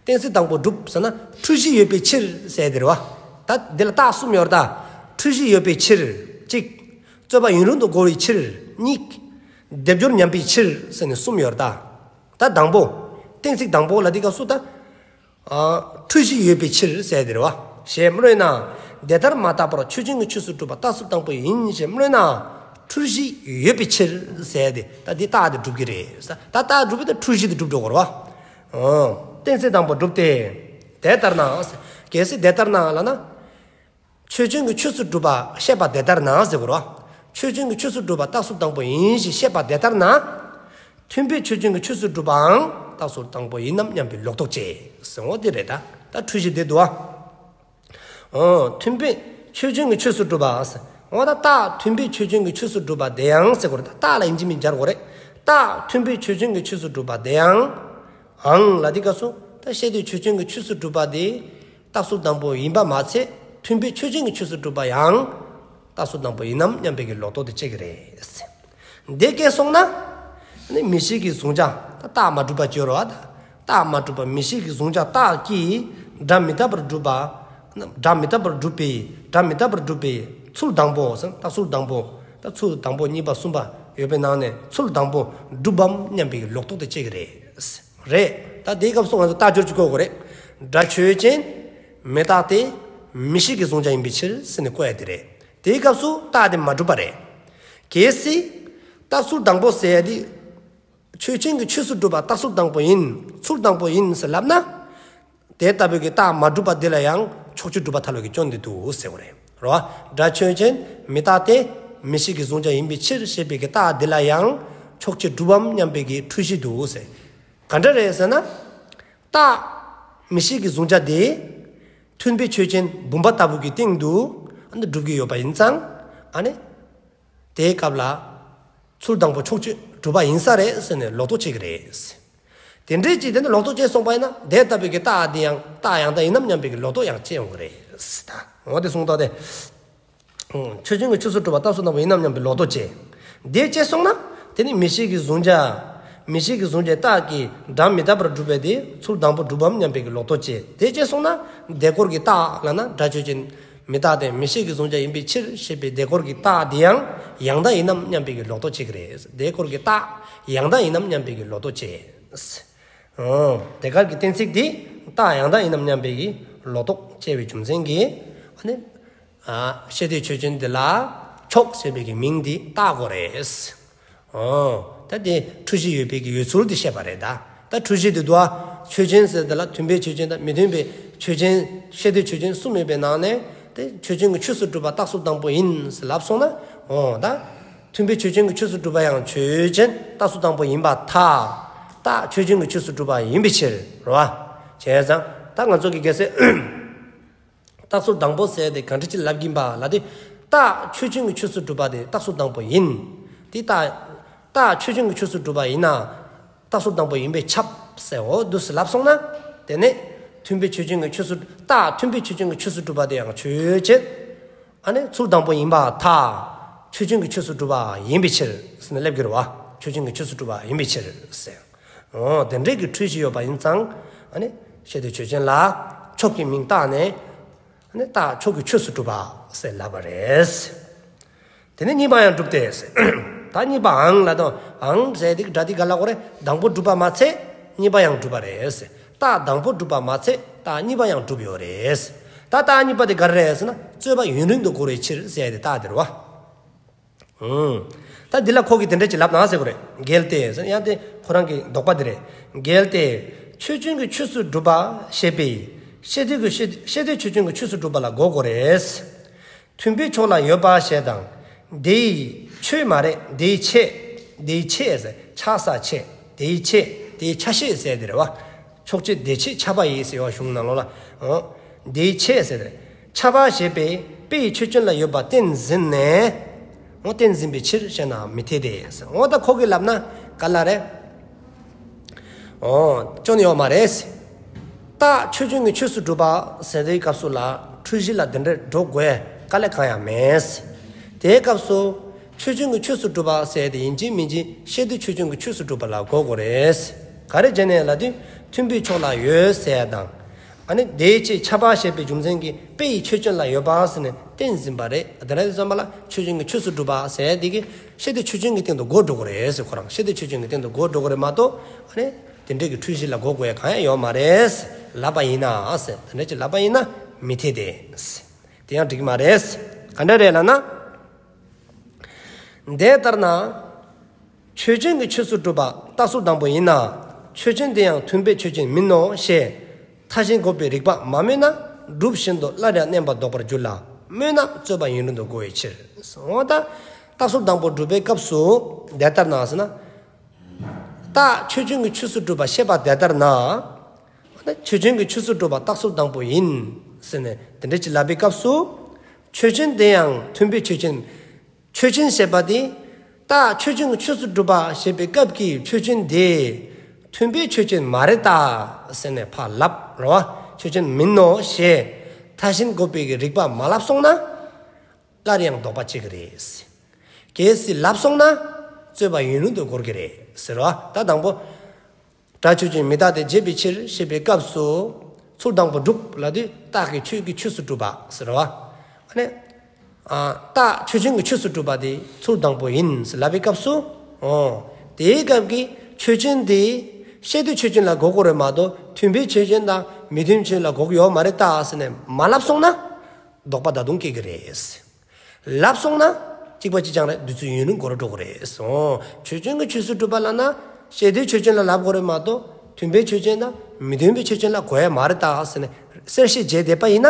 གཏན་ཚིགས་དང་པོ་གྲུབ་ཟེར་ན་འཁྲུལ་གཞི་ཡོད་པའི་ཕྱིར་ཟེར་དེ་རེད་བ། ད་འདི་ལ་རྟགས་གསུམ་ཡོད་རེད་ད། འཁྲུལ་གཞི་ཡོད་པའི་ཕྱིར་གཅིག། རྩོད་པ་ཡུན་རིང་དུ་འགོར་བའི་ཕྱིར་གཉིས། སྡེབ་སྦྱོར་ཉམས་པའི་ཕྱིར་ཟེར་ནས་གསུམ་ཡོད་རེད་ད། ད་དང་པོ། གཏན་ཚིགས་དང་པོ་ལབ་དུས་སྐབས་སུ་ད། ཨ། འཁྲུལ་གཞི་ཡོད་པའི་ཕྱིར་ཟེར་དེ་རེད་བ། ཞེས་སྨོས་ན། དེ་ལྟར་མ་བརྟགས་པར་ཆོས་ཅན་གྱི་ཆོས་སུ་གྲུབ་པ་རྟགས་ཚུལ་དང་པོ་ཡིན་ཞེས་སྨོས་ན། འཁྲུལ་གཞི་ཡོད་པའི་ཕྱིར་ཟེར་དེ། ད་འདི་རྟགས་དེ་སྒྲུབ་ཀྱི་རེད། ད་རྟགས་སྒྲུབ་པའི་ད་འཁྲུལ་གཞི་དེ་སྒྲུབ་འགྲོ་དགོས་རེད་བ། ཨོ། གཏན་ཚིགས་དང་པོ་གྲུབ་སྟེ། དེ་ལྟར་ན། གལ་སྲིད་དེ་ལྟར་ན་ལབ་ན། ཆོས་ཅན་གྱི་ཆོས་སུ་གྲུབ་པ་བཤད་པ་དེ་ལྟར་ན་ཟེར་དགོས་རེད་བ། ཆོས་ཅན་གྱི་ཆོས་སུ་གྲུབ་པ་རྟགས་ཚུལ་དང་པོ་ཡིན་ཞེས་བཤད་པ་དེ་ལྟར་ན། མཐུན་དཔེ་ཆོས་ཅན་གྱི་ཆོས་སུ་གྲུབ་པའང་རྟགས་ཚུལ་དང་པོ་ཡིན་ནམ་སྙམ་པའི་ལོག་རྟོག་སྐྱེ་ཟེར། འོ་དེ་རེད་ད། ད་འཁྲུལ་གཞི་དེ་འདུག་ཨ། འོ། མཐུན་དཔེ་ཆོས་ཅན་གྱི་ཆོས་སུ་གྲུབ་པ་ཟེར། འོ་ད་རྟགས་མཐུན་དཔེ་ཆོས་ཅན་གྱི་ཆོས་སུ་གྲུབ་པ་དེ་ཡང་ཟེར་དགོས་རེད་ད། རྟགས་ལ་ཡིན་གཅིག་མིན་གཅིག་སྦྱར་དགོས་རེད། རྟགས་མཐུན་དཔེ་ཆོས་ཅན་གྱི་ཆོས་སུ་གྲུབ་པ་དེ་ཡང་། ཨང་ལབ་དུས་སྐབས་སུ་ད་ཤེས་འདོད་ཆོས་ཅན་གྱི་ཆོས་སུ་གྲུབ་པ་དེ། རྟགས་ཚུལ་དང་པོ་ཡིན་པ་མ་ཚད། མཐུན་དཔེ་ཆོས་ཅན་གྱི་ཆོས་སུ་གྲུབ་པ་ཡང་རྟགས་ཚུལ་དང་པོ་ཡིན་ནམ་སྙམ་པའི་གི་ལོག་རྟོག་དེ་སྐྱེ་གི་རེད། དེ་སྐྱེས་སོང་ན། ནི་མིག་ཤེས་ཀྱི་གཟུང་བྱ་ད་རྟགས་མ་གྲུབ་པ་སྐྱེ་རོ། ད་རྟགས་མ་གྲུབ་པ་མིག་ཤེས་ཀྱི་གཟུང་བྱ་རྟགས་ཀྱིས་སྒྲ་མི་རྟག་པར་སྒྲུབ་པ། སྒྲ་མི་རྟག་པར་སྒྲུབ་པའི། སྒྲ་མི་རྟག་པར་སྒྲུབ་པའི་ཚུལ་དང་པོ་ཟེར། རྟགས་ཚུལ་དང་པོ། ད་ཚུལ་དང་པོ་གཉིས་པ་གསུམ་པ་ཡོད་པའི་ནང་ནས་ཚུལ་དང་པོ་གྲུབ་བམ་སྙམ་པའི་ལོག་རྟོག་དེ་སྐྱེ་གི་རེད། རེད། ད་དེའི་སྐབས་སུ་ང་ཚོ་རྟགས་སྦྱོར་གྱི་བཀོད་དགོས་རེད། སྒྲ་ཆོས་ཅན། མི་རྟག་སྟེ། མིག་ཤེས་ཀྱི་གཟུང་བྱ་ཡིན་པའི་ཕྱིར་ཟེར་ནས་བཀོད་ཡ་དེ་རེད། དེའི་སྐབས་སུ་རྟགས་དེ་མ་གྲུབ་པ་རེད། གལ་སྲིད། རྟགས་ཚུལ་དང་པོ་ཟེར་ཡ་དེ། ཆོས་ཅན་གྱི་ཆོས་སུ་གྲུབ་པ་རྟགས་ཚུལ་དང་པོ་ཡིན། ཚུལ་དང་པོ་ཡིན་ཟེར་ལབ་ན། དེ་ལྟ་བུའི་གི་རྟགས་མ་གྲུབ་པ་འདི་ལ་ཡང་ཕྱོགས་ཆོས་སྒྲུབ་པ་ཐལ་བའི་གི་སྐྱོན་འདི་འདུག་ཟེར་བ་རེད། རེད་བ། སྒྲ་ཆོས་ཅན། མི་རྟག་སྟེ། མིག་ཤེས་ཀྱི་གཟུང་བྱ་ཡིན་པའི་ཕྱིར་ཞེས་པའི་གི་རྟགས་འདི་ལ་ཡང་ཕྱོགས་ཆོས་སྒྲུབ་བམ་སྙམ་པའི་གི་འཁྲུལ་གཞི་འདུག་ཟེར། ག་འདྲ་རེད་ཟེར་ན། རྟགས། མིག་ཤེས་ཀྱི་གཟུང་བྱ་དེ། མཐུན་དཔེ་ཆོས་ཅན་བུམ་པ་ལྟ་བུ་གི་སྟེང་དུ་ཨ་ནི་སྒྲུབ་ཀྱི་ཡོད་པ་ཡིན་ཙང་། ཨ་ནི། དེའི་སྐབས་ལ། ཚུལ་དང་པོ་ཕྱོགས་ཆོས་སྒྲུབ་པ་ཡིན་ས་རེད་ཟེར་ནས་ལོག་རྟོག་སྐྱེ་གི་རེད། དེ་འདྲའི་ཅིག་དེ་ནི་ལོག་རྟོག་སྐྱེས་སོང་པ་ཡིན་ན་དེ་ལྟ་བུའི་གི་རྟགས་འདི་ཡང་རྟགས་ཡང་དག་ཡིན་ནམ་སྙམ་པའི་གི་ལོག་རྟོག་ཡང་སྐྱེ་ཡོང་གི་རེད། ད་འོ་དེ་གསུངས་ཐོག་དེ། ཆོས་ཅན་གྱི་ཆོས་སུ་གྲུབ་པ་རྟགས་ཚུལ་དང་པོ་ཡིན་ནམ་སྙམ་པའི་ལོག་རྟོག་སྐྱེ། དེ་སྐྱེས་སོང་ན། དེ་ནི་མིག་ཤེས་ཀྱི་གཟུང་བྱ། མིག་ཤེས་ཀྱི་གཟུང་བྱའི་རྟགས་ཀྱིས་སྒྲ་མི་རྟག་པར་སྒྲུབ་པའི་དེ་ཚུལ་དང་པོ་གྲུབ་བམ་སྙམ་པའི་གི་ལོག་རྟོག་སྐྱེ། དེ་སྐྱེས་སོང་ན། དེ་སྐོར་གྱི་རྟགས་ལབ་ན་སྒྲ་ཆོས་ཅན། མི་རྟག་སྟེ་མིག་ཤེས་ཀྱི་གཟུང་བྱ་ཡིན་པའི་ཕྱིར་ཞེས་པའི་དེ་སྐོར་གྱི་རྟགས་འདི་ཡང་ཡང་དག་ཡིན་ནམ་སྙམ་པའི་གི་ལོག་རྟོག་སྐྱེ་གི་རེད། དེ་སྐོར་གྱི་རྟགས་ཡང་དག་ཡིན་ནམ་སྙམ་པའི་གི་ལོག་རྟོག་སྐྱེ། ཨོ། དེ་སྐོར་གྱི་གཏན་ཚིགས་འདི་རྟགས་ཡང་དག་ཡིན་ནམ་སྙམ་པའི་གི་ལོག་རྟོག་སྐྱེ་བའི་རྒྱུ་མཚན་གྱིས། ཨ་ནི། ཨ། ཤེས་འདོད་ཆོས་ཅན་འདི་ལ་ཕྱོགས་ཞེས་པའི་གི་མིང་འདི་བཏགས་དགོས་རེད། ཨོ། ད་དེ་འཁྲུལ་གཞི་ཡོད་པའི་གི་ཡོད་ཚུལ་དེ་བཤད་པ་རེད་ད། ད་འཁྲུལ་གཞི་དེ་འདུག་ཨ། ཆོས་ཅན་ཟེར་དེ་ལ་མཐུན་དཔེའི་ཆོས་ཅན་དང་མི་མཐུན་དཔེའི་ཆོས་ཅན། ཤེས་འདོད་ཆོས་ཅན་གསུམ་ཡོད་པའི་ནང་ནས་དེ་ཆོས་ཅན་གྱི་ཆོས་སུ་གྲུབ་པ་རྟགས་ཚུལ་དང་པོ་ཡིན་ཟེར་ལབ་སོང་ན། ཨོ་ད། མཐུན་དཔེ་ཆོས་ཅན་གྱི་ཆོས་སུ་གྲུབ་པ་ཡང་ཆོས་ཅན་རྟགས་ཚུལ་དང་པོ་ཡིན་པར་ཐལ། རྟགས་ཆོས་ཅན་གྱི་ཆོས་སུ་གྲུབ་པ་ཡིན་པའི་ཕྱིར་རོ། བྱས་ཙང་ད་ང་ཚོ་གི་གལ་སྲིད། རྟགས་ཚུལ་དང་པོ་ཟེར་དེ་ག་འདྲ་ཅིག་ལབ་ཀྱིན་པ་ལབ་དུས། རྟགས་ཆོས་ཅན་གྱི་ཆོས་སུ་གྲུབ་པ་དེ་རྟགས་ཚུལ་དང་པོ་ཡིན། དེ་རྟགས། རྟགས་ཆོས་ཅན་གྱི་ཆོས་སུ་གྲུབ་པ་ཡིན་ན། རྟགས་ཚུལ་དང་པོ་ཡིན་པས་ཁྱབ་ཟེར། འོ་འདུག་སེ་ལབ་སོང་ན། དེ་ནས་མཐུན་དཔེ་ཆོས་ཅན་གྱི་ཆོས་སུ། རྟགས་མཐུན་དཔེ་ཆོས་ཅན་གྱི་ཆོས་སུ་གྲུབ་པ་དེ་ཡང་ཆོས་ཅན། ཨ་ནི་ཚུལ་དང་པོ་ཡིན་པར་ཐལ། ཆོས་ཅན་གྱི་ཆོས་སུ་གྲུབ་པ་ཡིན་པའི་ཕྱིར་ཟེར་ནས་ལབ་ཀྱི་རེད་བ། ཆོས་ཅན་གྱི་ཆོས་སུ་གྲུབ་པ་ཡིན་པའི་ཕྱིར་ཟེར། འོ་དེ་འདྲའི་གི་འཁྲུལ་གཞི་ཡོད་པ་ཡིན་ཙང་། ཨ་ནི་ཤེས་འདོད་ཆོས་ཅན་ལ་ཕྱོགས་ཀྱི་མིང་བཏགས་ནས། ཨ་ནི་རྟགས་ཕྱོགས་ཀྱི་ཆོས་སུ་གྲུབ་པ་ཟེར་ལབ་པ་རེད། དེ་ནས་གཉིས་པ་ཡང་གྲུབ་སྟེ། ད་གཉིས་པའང་ལབ་དོ། ཨང་ཟེར་དེ་གི་སྒྲ་དེ་ག་ལ་གོ་རེད། དང་པོ་གྲུབ་པ་མ་ཚད་གཉིས་པ་ཡང་གྲུབ་པ་རེད། རྟགས་དང་པོ་གྲུབ་པ་མ་ཚད་རྟགས་གཉིས་པ་ཡང་གྲུབ་ཡོད་རེད། ད་རྟགས་གཉིས་པ་དེ་ག་རེ་རེད་ཟེར་ན། རྩོད་པ་ཡུན་རིང་དུ་འགོར་བའི་ཕྱིར་ཟེར་དེ་རྟགས་དེ་རེད་བ། ཨང་། ད་འདི་ལ་ཁོ་གིས་དེ་འདྲ་ཅིག་ལབ་ན་ཟེར་གོ་རེད། གལ་ཏེ་ཟེར་ཡང་དེ་ཁོ་རང་གི་དོགས་པ་དེ་རེད། གལ་ཏེ་ཆོས་ཅན་གྱི་ཆོས་སུ་གྲུབ་པ་ཞེས་པས། ཤེས་འདོད་ཀྱི་ཤེས་ཤེས་འདོད་ཆོས་ཅན་གྱི་ཆོས་སུ་གྲུབ་པ་ལ་གོ་དགོས་རེད། མཐུན་དཔེའི་ཕྱོགས་ལ་ཡོད་པ་ཞེས་དང་། དེའི་ཆོས་མ་རེད། དེའི་ཆེད། དེའི་ཆེད་ཟེར་ཆགས་ས་ཆེད། དེའི་ཆེད། དེའི་ཆ་ཤས་ཟེར་དེ་རེད་བ། ཕྱོགས་ཆོས་དེ་ཆེད་ཁྱབ་པ་ཡིས་ཟེར་བ་གཞུང་ནང་ལོགས་ལ། འོ། དེའི་ཆེད་ཟེར་དེ་རེད། ཁྱབ་པ་ཞེས་པས་དཔེ་ཡི་ཆོས་ཅན་ལ་ཡོད་པ་བསྟན་ཟིན་ནས། འོ་བསྟན་ཟིན་པའི་ཕྱིར་ཞེ་ན་མི་འཐད་དེ། འོ་ད་ཁོ་གིས་ལབ་ན་ག་ལ་རེད། འོ་སྐྱོན་ཡོད་མ་རེད། རྟགས་ཆོས་ཅན་གྱི་ཆོས་སུ་གྲུབ་པ་ཟེར་དེའི་སྐབས་སུ་ལ་འཁྲུལ་གཞི་ལ་དེ་འདྲ་འགྲོ་དགོས་དཀའ་ལས་གང་ཡང་མེད། དེའི་སྐབས་སུ་ཆོས་ཅན་གྱི་ཆོས་སུ་གྲུབ་པ་ཟེར་དེ་ཡིན་གཅིག་མིན་གཅིག་ཤེས་འདོད་ཆོས་ཅན་གྱི་ཆོས་སུ་གྲུབ་པ་ལ་གོ་དགོས་རེད། ག་རེ་བྱས་ནས་ལབ་དུས་མཐུན་དཔེའི་ཕྱོགས་ལ་ཡོད་ཟེར་ཡ་དང་། ཨ་ནི་དེའི་ཆེད་ཁྱབ་པ་ཞེས་པའི་རྒྱུ་མཚན་གྱིས་དཔེ་ཡི་ཆོས་ཅན་ལ་ཡོད་པ་ཟེར་ནས་བསྟན་ཟིན་པ་རེད། དེ་འདྲ་ཡིན་ཙམ་པ་ལ་ཆོས་ཅན་གྱི་ཆོས་སུ་གྲུབ་པ་ཟེར་དེ་གི་ཤེས་འདོད་ཆོས་ཅན་གྱི་སྟེང་དུ་གོ་འགྲོ་གི་རེད་ཟེར། ཁོ་རང་ཤེས་འདོད་ཆོས་ཅན་གྱི་སྟེང་དུ་གོ་འགྲོ་གི་རེད་མ་གཏོགས། ཨ་ནི་དེ་འདྲའི་གི་འཁྲུལ་གཞི་ལ་གོ་དགོས་ཡ་གང་ཡང་ཡོད་མ་རེད་ལབ་པ་ཡིན་ན་ཟེར། དེ་འདྲ་ཅིག་ལབ་པ་ཡིན་ན་མི་འཐད་དེ། དེ་ཡང་འགྲིག་མ་རེད། ག་འདྲ་རེད་ལབ་ན། དེ་ལྟར་ན། ཆོས་ཅན་གྱི་ཆོས་སུ་གྲུབ་པ་རྟགས་ཚུལ་དང་པོ་ཡིན་ན། ཆོས་ཅན་དེ་ཡང་མཐུན་དཔེའི་ཆོས་ཅན་མིན་ནོ་ཞེས་མཐའ་གཞན་འགོག་པའི་རིགས་པ་མ་སྨོས་ན། སྒྲུབ་བཞིན་དུ་སླར་ཡང་བརྣན་པ་ལྡོག་པར་འགྱུར་ལ། སྨོས་ན་རྩོད་པ་ཡུན་རིང་དུ་འགོར་བའི་ཕྱིར། འོ་ད་རྟགས་ཚུལ་དང་པོ་སྒྲུབ་པའི་སྐབས་སུ་དེ་ལྟར་ན་ཟེར་ན། རྟགས་ཆོས་ཅན་གྱི་ཆོས་སུ་གྲུབ་པ་བཤད་པ་དེ་ལྟར་ན། ཆོས་ཅན་གྱི་ཆོས་སུ་གྲུབ་པ་རྟགས་ཚུལ་དང་པོ་ཡིན་ཟེར་ནས་དེ་འདྲ་ཅིག་ལབ་པའི་སྐབས་སུ། ཆོས་ཅན་དེ་ཡང་མཐུན་དཔེའི་ཆོས་ཅན། ཆོས་ཅན་ཞེས་པ་དེ། རྟགས་ཆོས་ཅན་གྱི་ཆོས་སུ་གྲུབ་པ་ཞེས་པའི་སྐབས་ཀྱི་ཆོས་ཅན་དེ། མཐུན་དཔེའི་ཆོས་ཅན་མ་རེད་ད་ཟེར་ནས་ཕར་ལབ་རེད་བ། ཆོས་ཅན་མིན་ནོ་ཞེས་མཐའ་གཞན་འགོག་པའི་གི་རིགས་པ་མ་ལབ་སོང་ན། སླར་ཡང་ལྡོག་པ་སྐྱེ་གི་རེད། གལ་སྲིད་ལབ་སོང་ན་རྩོད་པ་ཡུན་རིང་དུ་འགོར་གི་རེད་ཟེར་བ། ད་དང་པོ། སྒྲ་ཆོས་ཅན་མི་རྟག་སྟེ་བྱས་པའི་ཕྱིར་ཞེས་པའི་སྐབས་སུ། ཚུལ་དང་པོ་སྒྲུབ་ལབ་དུས་རྟགས་ཀྱི་ཆོས་ཀྱི་ཆོས་སུ་གྲུབ་པ་ཟེར་བ། ཨ་ནི། ཨ་རྟགས་ཆོས་ཅན་གྱི་ཆོས་སུ་གྲུབ་པ་དེ་ཚུལ་དང་པོ་ཡིན་ཟེར་ལབ་པའི་སྐབས་སུ། འོ། དེའི་སྐབས་ཀྱི་ཆོས་ཅན་དེ་ཤེས་འདོད་ཆོས་ཅན་ལ་གོ་དགོས་རེད་མ་གཏོགས་མཐུན་དཔེའི་ཆོས་ཅན་དང་མི་མཐུན་ཆོས་ལ་གོ་གི་ཡོད་མ་རེད་ད་ཟེར་ནས་མ་ལབ་སོང་ན། ལྡོག་པ་ད་དུང་སྐྱེ་གི་རེད། ལབ་སོང་ན་གཅིག་པ་གཅིག་རྐྱང་རེད། དུས་ཚོད་ཡུན་རིང་འགོར་འགྲོ་གི་རེད་སོང་། ཆོས་ཅན་གྱི་ཆོས་སུ་གྲུབ་པ་ལབ་ན་ཤེས་འདོད་ཆོས་ཅན་ལ་ལབ་དགོས་རེད་མ་གཏོགས་མཐུན་དཔེའི་ཆོས་ཅན་དང་མི་མཐུན་དཔེའི་ཆོས་ཅན་ལ་གོ་ཡ་མ་རེད་ད་ཟེར་ནས་གསལ་བཤད་བྱས་བསྡད་པ་ཡིན་ན་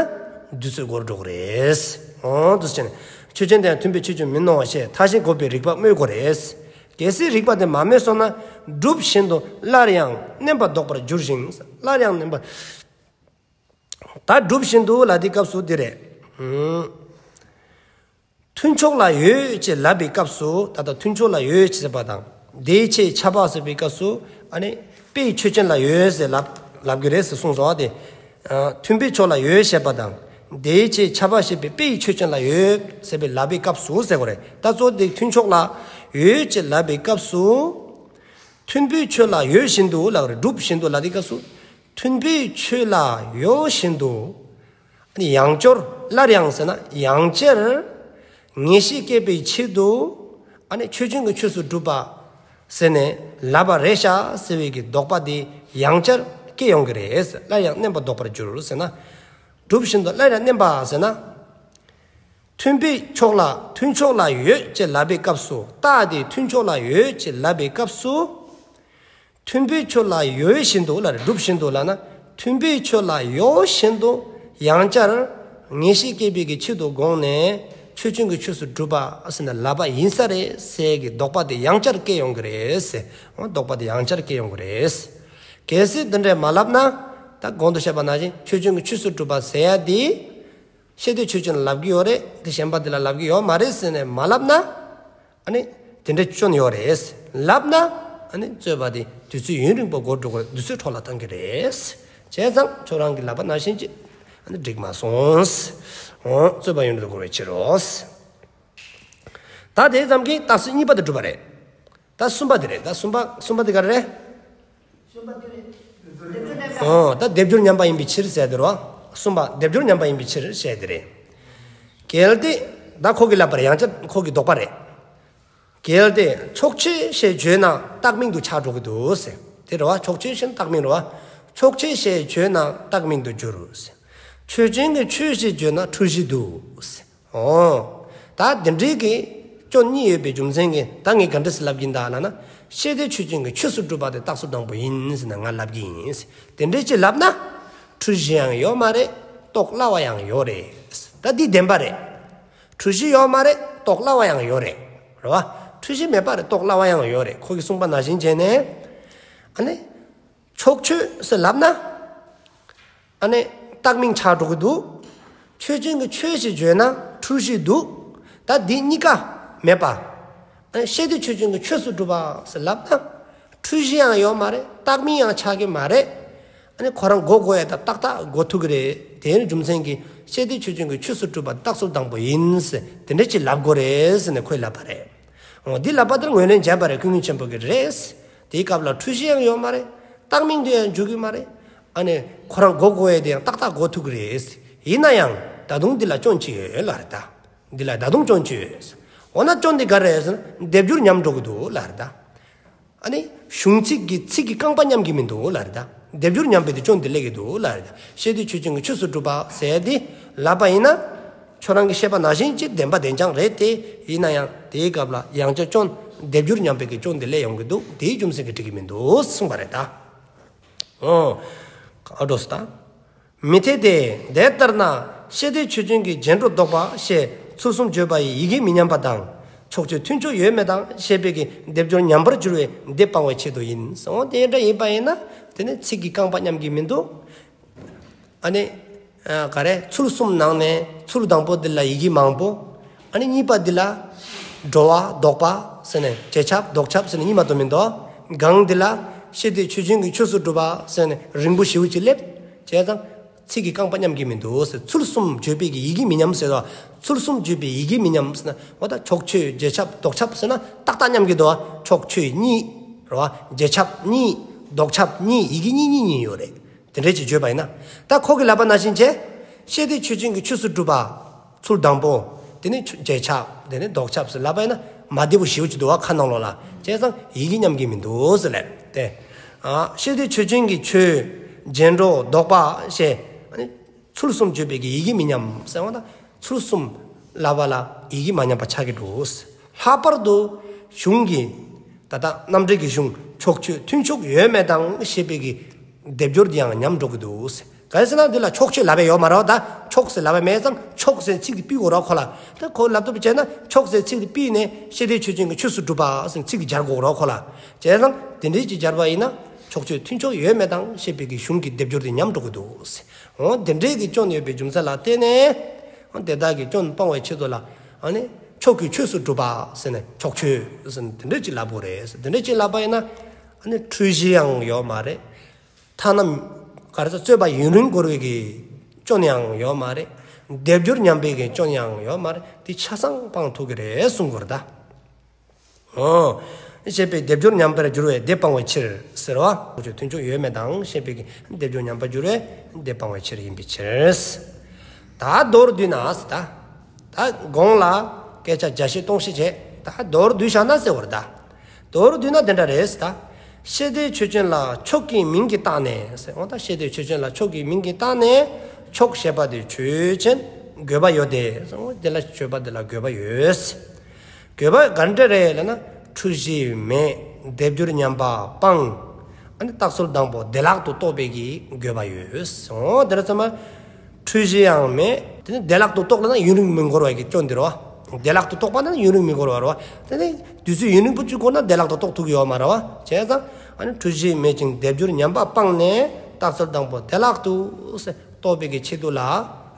དུས་ཚོད་འགོར་འགྲོ་གི་རེད། འོ་འདུག་སེ་བྱས་ནས་ཆོས་ཅན་དེ་ཡང་མཐུན་དཔེའི་ཆོས་ཅན་མིན་ནོ་ཞེས་མཐའ་གཞན་འགོག་པའི་རིགས་པ་སྨོས་དགོས་རེད། གལ་སྲིད་རིགས་པ་དེ་མ་སྨོས་སོང་ན་སྒྲུབ་བཞིན་དུ་སླར་ཡང་བརྣན་པ་ལྡོག་པར་འགྱུར་ཞིང་། སླར་ཡང་བརྣན་པ། ད་སྒྲུབ་བཞིན་དུ་ལབ་དུས་སྐབས་སུ་འདི་རེད། ཨུམ། མཐུན་ཕྱོགས་ལ་ཡོད་ཅེས་ལབ་པའི་སྐབས་སུ་ད་ལྟ་མཐུན་ཕྱོགས་ལ་ཡོད་ཅེས་ཟེར་བ་དང་དེའི་ཆེད་ཁྱབ་པ་ཟེར་བའི་སྐབས་སུ་ཨ་ནི་དཔེའི་ཆོས་ཅན་ལ་ཡོད་ཟེར་ལབ་ལབ་ཀྱི་རེད་ཟེར་གསུངས་སོང་བ་དེ། ཨ་མཐུན་དཔེའི་ཕྱོགས་ལ་ཡོད་ཞེས་པ་དང་དེའི་ཆེད་ཁྱབ་པ་ཞེས་པའི་དཔེའི་ཆོས་ཅན་ལ་ཡོད་ཟེར་བའི་ལབ་པའི་སྐབས་སུ་ཟེར་དགོས་རེད། ད་གཙོ་བོ་དེ་མཐུན་ཕྱོགས་ལ་ཡོད་ཅེས་ལབ་པའི་སྐབས་སུ། མཐུན་དཔེའི་ཆོས་ལ་ཡོད་བཞིན་དུ་ལབ་རེད། སྒྲུབ་བཞིན་དུ་ལབ་དུས་སྐབས་སུ། མཐུན་དཔེའི་ཆོས་ལ་ཡོད་བཞིན་དུ། ཨ་ནི་ཡང་བསྐྱར་སླར་ཡང་ཟེར་ན་ཡང་བསྐྱར་ངེས་ཤེས་སྐྱེད་པའི་ཆེད་དུ། ཨ་ནི་ཆོས་ཅན་གྱི་ཆོས་སུ་གྲུབ་པ་ཟེར་ནས་ལབ་པ་རེད་ཤག་ཟེར་བའི་གི་དོགས་པ་དེ་ཡང་བསྐྱར་སྐྱེ་ཡོང་གི་རེད། སླར་ཡང་བརྣན་པ་ལྡོག་པར་འགྱུར་ཟེར་ན། སྒྲུབ་བཞིན་དུ་སླར་ཡང་བརྣན་པ་ཟེར་ན། མཐུན་དཔེའི་ཕྱོགས་ལ་མཐུན་ཕྱོགས་ལ་ཡོད་ཅེས་ལབ་པའི་སྐབས་སུ་རྟགས་དེ་མཐུན་ཕྱོགས་ལ་ཡོད་ཅེས་ལབ་པའི་སྐབས་སུ། མཐུན་དཔེའི་ཆོས་ལ་ཡོད་བཞིན་དུ་ལབ་རེད། སྒྲུབ་བཞིན་དུ་ལབ་ན་མཐུན་དཔེའི་ཆོས་ལ་ཡོད་བཞིན་དུ་ཡང་བསྐྱར་ངེས་ཤེས་སྐྱེད་པའི་གི་ཆེད་དུ་དགོངས་ནས་ཆོས་ཅན་གྱི་ཆོས་སུ་གྲུབ་པ་ཟེར་ནས་ལབ་པ་ཡིན་ས་རེད་ཟེར་གི་དོགས་པ་དེ་ཡང་བསྐྱར་སྐྱེ་ཡོང་གི་རེད་ཟེར། འོ་དོགས་པ་དེ་ཡང་བསྐྱར་སྐྱེ་ཡོང་གི་རེད། གལ་སྲིད་འདི་འདྲས་མ་ལབ་ན་ད་གོང་དུ་བཤད་པ་ནང་བཞིན་ཆོས་ཅན་གྱི་ཆོས་སུ་གྲུབ་པ་ཟེར་ཡ་དེ། ཤེས་འདོད་ཆོས་ཅན་ལ་ལབ་ཀྱི་ཡོད་རེད། དེ་གཞན་པ་དེ་ལ་ལབ་ཀྱི་ཡོད་མ་རེད་ཟེར་ནས་མ་ལབ་ན། ཨ་ནི་ དེ་འདྲ་སྐྱོན་ཡོད་རེད། ལབ་ན་ཨ་ནི་རྩོད་པ་དེ་དུས་ཚོད་ཡུན་རིང་པོ་འགོར་འགྲོ་གི་རེད། དུས་ཚོད་འཕྲོ་བརླག་བཏང་གི་རེད། བྱས་ཙང་ཁྱོད་རང་གི་ལབ་པ་ནང་བཞིན་ཅིག་ཨ་ནི་འགྲིག་མ་སོང་། འོ་རྩོད་པ་ཡུན་རིང་པོ་འགོར་བའི་ཕྱིར་རོ། ད་དེ་ཙམ་གྱིས་རྟགས་གསལ་གཉིས་པ་དེ་གྲུབ་པ་རེད། ད་གསུམ་པ་དེ་རེད། ད་གསུམ་པ་གསུམ་པ་དེ་ག་རེ་རེད། འོ་ད་སྡེབ་སྦྱོར་ཉམས་པ་ཡིན་པའི་ཕྱིར་ཟེར་དེ་རོ། གསུམ་པ་སྡེབ་སྦྱོར་ཉམས་པ་ཡིན་པའི་ཕྱིར་ཟེར་དེ་རེད། གལ་ཏེ། ད་ཁོ་གི་ལབ་པ་རེད། ཡང་བསྐྱར་ཁོ་གི་དོགས་པ་རེད། གལ་ཏེ་ཕྱོགས་ཆོས་ཞེས་བརྗོད་ན་བཏགས་མིང་དུ་ཆགས་འགྲོ་གི་འདུག་ཟེར། དེ་རེད་བ། ཕྱོགས་ཆོས་ཞེས་ན་བཏགས་མིང་རེད་བ། ཕྱོགས་ཆོས་ཞེས་བརྗོད་ན་བཏགས་མིང་དུ་འགྱུར་ཟེར། ཆོས་ཅན་གྱི་ཆོས་ཞེས་བརྗོད་ན་འཁྲུལ་གཞི་འདུག་ཟེར། འོ། ད་འདི་འདྲའི་གི་སྐྱོན་གཉིས་ཡོད་པའི་རྒྱུ་མཚན་གྱིས་ད་ངས་ག་འདྲ་སེ་ལབ་ཀྱིན་གདའ་ལབ་ན། ཤེས་འདོད་ཆོས་ཅན་གྱི་ཆོས་སུ་གྲུབ་པ་དེ་རྟགས་ཚུལ་དང་པོ་ཡིན་ཟེར་ནས་ང་ལབ་ཀྱི་ཡིན་ཟེར། དེ་འདྲའི་ཅིག་ལབ་ན། འཁྲུལ་གཞི་ཡང་ཡོད་མ་རེད། རྟོགས་སླ་བ་ཡང་ཡོད་རེད། ད་འདི་བདེན་པ་རེད། འཁྲུལ་གཞི་ཡོད་མ་རེད། རྟོགས་སླ་བ་ཡང་ཡོད་རེད། རེད་བ། འཁྲུལ་གཞི་མེད་པ་རེད། རྟོགས་སླ་བ་ཡང་ཡོད་རེད། ཁོ་གིས་གསུངས་པ་ནང་བཞིན་བྱས་ནས། ཨ་ནི། ཕྱོགས་ཆོས་ཟེར་ལབ་ན། ཨ་ནི་བཏགས་མིང་ཆགས་འགྲོ་གི་འདུག་ཆོས་ཅན་གྱི་ཆོས་ཞེས་བརྗོད་ན་འཁྲུལ་གཞི་འདུག་ད་འདི་གཉིས་ཀ་མེད་པ། ཨ་ནི་ཤེས་འདོད་ཆོས་ཅན་གྱི་ཆོས་སུ་གྲུབ་པ་ཟེར་ལབ་ན། འཁྲུལ་གཞི་ཡང་ཡོད་མ་རེད། བཏགས་མིང་ཡང་ཆགས་ཀྱི་མ་རེད། ཨ་ནི་ཁོ་རང་གོ་དགོས་ཡ་ད་ཏག་ཏག་གོ་ཐུབ་ཀྱི་རེད། དེའི་རྒྱུ་མཚན་གྱིས་ཤེས་འདོད་ཆོས་ཅན་གྱི་ཆོས་སུ་གྲུབ་པ་རྟགས་ཚུལ་དང་པོ་ཡིན་ཟེར་དེ་འདྲ་ཅིག་ལབ་དགོས་རེད་ཟེར་ནས་ཁོས་ལབ་པ་རེད། འོ་འདི་ལབ་པ་དེར་ངོས་ལེན་བྱས་པ་རེད། ཀུན་མཁྱེན་ཆེན་པོ་གིས་རེད། དེའི་སྐབས་ལ་འཁྲུལ་གཞི་ཡང་ཡོད་མ་རེད། བཏགས་མིང་དུ་ཡང་འགྱུར་གྱི་མ་རེད། ཨ་ནི་ཁོ་རང་གོ་དགོས་ཡ་དེ་ཡང་ཏག་ཏག་གོ་ཐུབ་ཀྱི་རེད། ཡིན་ན་ཡང་ད་དུང་འདི་ལ་སྐྱོན་ཅིག་ཡོད་ལབ་རེད་ད། འདི་ལ་ད་དུང་སྐྱོན་ཅིག་ཡོད། འོ་ན་སྐྱོན་འདི་ག་རེ་རེད་ཟེར་ན་སྡེབ་སྦྱོར་ཉམས་འགྲོ་གི་འདུག་ལབ་རེད་ད། ཨ་ནི་གཞུང་ཚིག་གི་ཚིག་གི་རྐང་པ་མཉམ་གྱི་མི་འདུག་ལབ་རེད་ད། སྡེབ་སྦྱོར་ཉམས་པའི་དེ་སྐྱོན་དེ་སླེབས་ཀྱི་འདུག་ལབ་རེད་ད། ཤེས་འདོད་ཆོས་ཅན་གྱི་ཆོས་སུ་གྲུབ་པ་ཟེར་དེ་ལབ་པ་ཡིན་ན། ཁྱོད་རང་གི་བཤད་པ་ནང་བཞིན་ཅིག་བདེན་པ་བདེན་རྐྱང་རེད་དེ། ཡིན་ན་ཡང་དེའི་སྐབས་ལ་ཡང་བསྐྱར་སྐྱོན་སྡེབ་སྦྱོར་ཉམས་པའི་གི་སྐྱོན་དེ་སླེབས་ཡོང་གི་འདུག་དེའི་རྒྱུ་མཚན་གྱིས་འགྲིག་གི་མི་འདུག་གསུངས་པ་རེད་ད། འོ། ཨ་འགྲོ་སོང་ད། མི་འཐད་དེ། དེ་ལྟར་ན་ཤེས་འདོད་ཆོས་ཅན་གྱི་རྗེས་འགྲོ་ལྡོག་པ་ཞེས་ཚུལ་གསུམ་བརྗོད་པ་ཡི་ཡི་གེ་མི་མཉམ་པ་དང་། ཕྱོགས་ཆོས་མཐུན་ཕྱོགས་ཡོད་མེད་དང་ཞེས་པའི་གི་སྡེབ་སྦྱོར་ཉམས་པར་འགྱུར་བས་དེ་སྤང་བའི་ཆེད་དུ་ཡིན། འོ་དེ་འདྲ་ཡིན་པ་ཡིན་ན་དེ་ནི་ཚིག་གི་རྐང་པ་མཉམ་གྱི་མི་འདུག་ཨ་ནི། ཨ་ག་རེ་ཚུལ་གསུམ་ནང་ནས་ཚུལ་དང་པོ་འདི་ལ་ཡི་གེ་མང་པོ། ཨ་ནི་གཉིས་པ་འདི་ལ་འགྲོ་བ་ལྡོག་པ་ཟེར་ནས་རྗེས་ཁྱབ་ལྡོག་ཁྱབ་ཟེར་ནས་གཉིས་མ་གཏོགས་མི་འདུག་གང་འདི་ལ་ཤེས་འདོད་ཆོས་ཅན་གྱི་ཆོས་སུ་གྲུབ་པ་ཟེར་ནས་རིང་པོ་ཞེ་པོ་ཅིག་སླེབས། བྱས་ཙང་ཚིག་གི་རྐང་པ་མཉམ་གྱི་མི་འདུག་ཟེར། ཚུལ་གསུམ་བརྗོད་པའི་གི་ཡི་གེ་མི་མཉམ་ཟེར་དོ། ཚུལ་གསུམ་བརྗོད་པའི་ཡི་གེ་མི་མཉམ་ཟེར་ན་འོ་ད་ཕྱོགས་ཆོས་རྗེས་ཁྱབ་ལྡོག་ཁྱབ་ཟེར་ན་ཏག་ཏག་མཉམ་གྱི་འདུག་ཕྱོགས་ཆོས་གཉིས་རེད་བ། རྗེས་ཁྱབ་གཉིས། ལྡོག་ཁྱབ་གཉིས། ཡི་གེ་གཉིས་གཉིས་གཉིས་ཡོད་རེད། དེ་འདྲས་ཅིག་བརྗོད་པ་ཡིན་ན། ད་ཁོ་གིས་ལབ་པ་ནང་བཞིན་བྱས། ཤེས་འདོད་ཆོས་ཅན་གྱི་ཆོས་སུ་གྲུབ་པ། ཚུལ་དང་པོ། དེ་ནི་རྗེས་ཁྱབ། དེ་ནི་ལྡོག་ཁྱབ་ཟེར་ལབ་པ་ཡིན་ན་མ་བདེ་པོ་ཞེ་པོ་ཅིག་འདུག་བ་ཁ་ནང་ལོགས་ལ། བྱས་ཙང་ཡི་གེ་མཉམ་གྱི་མི་འདུག་ཟེར་ལབ་དེ། ཨ་ཤེས་འདོད་ཆོས་ཅན་གྱི་ཆོས། རྗེས་འགྲོ་ལྡོག་པ་ཞེས། ཨ་ནི་ཚུལ་གསུམ་བརྗོད་པའི་གི་ཡི་གེ་མི་མཉམ་ཟེར་བ་དང་། ཚུལ་གསུམ་ལབ་པ་ལ་ཡི་གེ་མ་མཉམ་པ་ཆགས་ཀྱི་འདུག་ལྷག་པར་དུ་གཞུང་གི། ད་ལྟ་རྣམ་འགྲེལ་གྱི་གཞུང་ཕྱོགས་ཆོས་མཐུན་ཕྱོགས་ཡོད་མེད་དང་ཞེས་པའི་གི་སྡེབ་སྦྱོར་འདི་ཡང་ཉམས་འགྲོ་གི་འདུག་ག་རེ་ཟེར་ན་འདི་ལ་ཕྱོགས་ཆོས་ལབ་པ་ཡོད་མ་རེད་བ། ད་ཕྱོགས་ཟེར་ལབ་པ་མེད་ཙང་ཕྱོགས་ཟེར་ཚིག་འདི་ཕུད་དགོས་རེད་བ་ཁོ་ལ། ད་ཁོ་ལབ་ཐུབ་པ་བྱས་ན་ཕྱོགས་ཟེར་ཚིག་འདི་ཕུད་ནས་ཤེས་འདོད་ཆོས་ཅན་གྱི་ཆོས་སུ་གྲུབ་པ་ཟེར་ཚིག་འདི་སྦྱར་དགོས་རེད་བ་ཁོ་ལ། བྱས་ཙང་དེ་འདྲས་ཅིག་སྦྱར་བ་ཡིན་ན་ཕྱོགས་ཆོས་མཐུན་ཕྱོགས་ཡོད་མེད་དང་ཞེས་པའི་གི་གཞུང་གི་སྡེབ་སྦྱོར་འདི་ཉམས་འགྲོ་གི་འདུག་འོ་དེ་འདྲའི་གི་སྐྱོན་ཡོད་པའི་རྒྱུ་མཚན་ལ་བརྟེན་ནས། འོ་དེ་དག་གི་སྐྱོན་སྤང་བའི་ཆེད་དུ་ལ། ཨ་ནི་ཕྱོགས་ཀྱི་ཆོས་སུ་གྲུབ་པ་ཟེར་ནས་ཕྱོགས་ཆོས་ཟེར་ནས་དེ་འདྲ་ཅིག་ལབ་དགོས་རེད་ཟེར། དེ་འདྲ་ཅིག་ལབ་པ་ཡིན་ན། ཨ་ནི་འཁྲུལ་གཞི་ཡང་ཡོད་མ་རེད། ཐ་ན་ག་རེ་ཟེར་རྩོད་པ་ཡུན་རིང་འགོར་བའི་གི་སྐྱོན་ཡང་ཡོད་མ་རེད། སྡེབ་སྦྱོར་ཉམས་པའི་གི་སྐྱོན་ཡང་ཡོད་མ་རེད། དེ་ཆ་ཚང་སྤང་ཐུབ་ཀྱི་རེད་གསུང་དགོས་རེད་ད། འོ། ཞེས་པའི་སྡེབ་སྦྱོར་ཉམས་པར་འགྱུར་བས་དེ་སྤང་བའི་ཕྱིར་ཟེར་བ། ཕྱོགས་ཆོས་མཐུན་ཕྱོགས་ཡོད་མེད་དང་ཞེས་པའི་གི་སྡེབ་སྦྱོར་ཉམས་པར་འགྱུར་བས་དེ་སྤང་བའི་ཕྱིར་ཡིན་པའི་ཕྱིར། ད་མདོར་བསྡུས་ན་ཟེར་ད། ད་གོང་ལ་སྐད་ཆ་བརྒྱ་བཤད་སྟོང་བཤད་བྱས། ད་མདོར་བསྡུས་བཞག་ན་ཟེར་བ་རེད་ད། མདོར་བསྡུས་ན་དེ་འདྲ་རེད་ཟེར་ད། ཤེས་འདོད་ཆོས་ཅན་ལ་ཕྱོགས་ཀྱི་མིང་གིས་བཏགས་ནས་ཟེར། འོ་ད་ཤེས་འདོད་ཆོས་ཅན་ལ་ཕྱོགས་ཀྱི་མིང་གིས་བཏགས་ནས་ཕྱོགས་ཞེས་པ་དེ་ཆོས་ཅན་དགོས་པ་ཡོད་དེ། འོ་དེ་ལ་ཆོས་པ་དེ་ལ་དགོས་པ་ཡོད། དགོས་པ་ག་འདྲ་རེད་ལབ་ན། འཁྲུལ་གཞི་མེད། སྡེབ་སྦྱོར་ཉམས་པ་སྤངས། ཨ་ནི་རྟགས་ཚུལ་དང་པོ་བདེ་བླག་ཏུ་རྟོགས་པའི་གི་དགོས་པ་ཡོད། འོ་དེ་ལ་ཚང་མ་འཁྲུལ་གཞི་ཡང་མེད། དེ་ནི་བདེ་བླག་ཏུ་རྟོགས་ལབ་ན་ཡུན་རིང་མི་འགོར་བའི་གི་སྐྱོན་འདི་རེད་བ། བདེ་བླག་ཏུ་རྟོགས་པ་ན་ཡུན་རིང་མི་འགོར་བ་རེད་བ། དེ་ནི་དུས་ཚོད་ཡུན་རིང་པོ་ཅིག་འགོར་ན་བདེ་བླག་ཏུ་རྟོགས་ཐུབ་ཀྱི་ཡོད་མ་རེད་བ། བྱས་ཙང་ཨ་ནི་འཁྲུལ་གཞི་མེད་ཅིང་སྡེབ་སྦྱོར་ཉམས་པ་སྤངས་ནས་རྟགས་ཚུལ་དང་པོ་བདེ་བླག་ཏུ་རྟོགས་པའི་གི་ཆེད་དུ་ལ།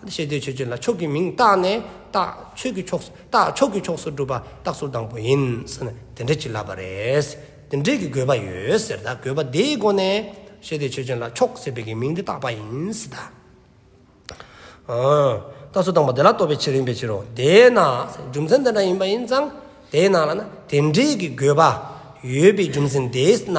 ཤེས་འདོད་ཆོས་ཅན་ལ་ཕྱོགས་ཀྱི་མིང་བཏགས་ནས་རྟགས་ཆོས་ཀྱི་ཕྱོགས་རྟགས་ཕྱོགས་ཀྱི་ཕྱོགས་སུ་གྲུབ་པ་རྟགས་ཚུལ་དང་པོ་ཡིན་ཟེར་ནས་དེ་འདྲ་ཅིག་ལབ་པ་རེད། དེ་འདྲའི་གི་དགོས་པ་ཡོད་ཟེར། ད་དགོས་པ་དེའི་སྒོ་ནས་ཤེས་འདོད་ཆོས་ཅན་ལ་ཕྱོགས་ཟེར་བའི་གི་མིང་དེ་བཏགས་པ་ཡིན་ཟེར་ད། ཨ། རྟགས་ཚུལ་དང་པོ་དེ་ལ་ལྟོས་པའི་ཕྱིར་ཡིན་པའི་ཕྱིར་རོ། དེས་ན། རྒྱུ་མཚན་དེ་འདྲ་ཡིན་པ་ཡིན་ཙང་། དེས་ན་ལབ་ན་དེ་འདྲའི་གི་དགོས་པ་ཡོད་པའི་རྒྱུ་མཚན་དེས་ན།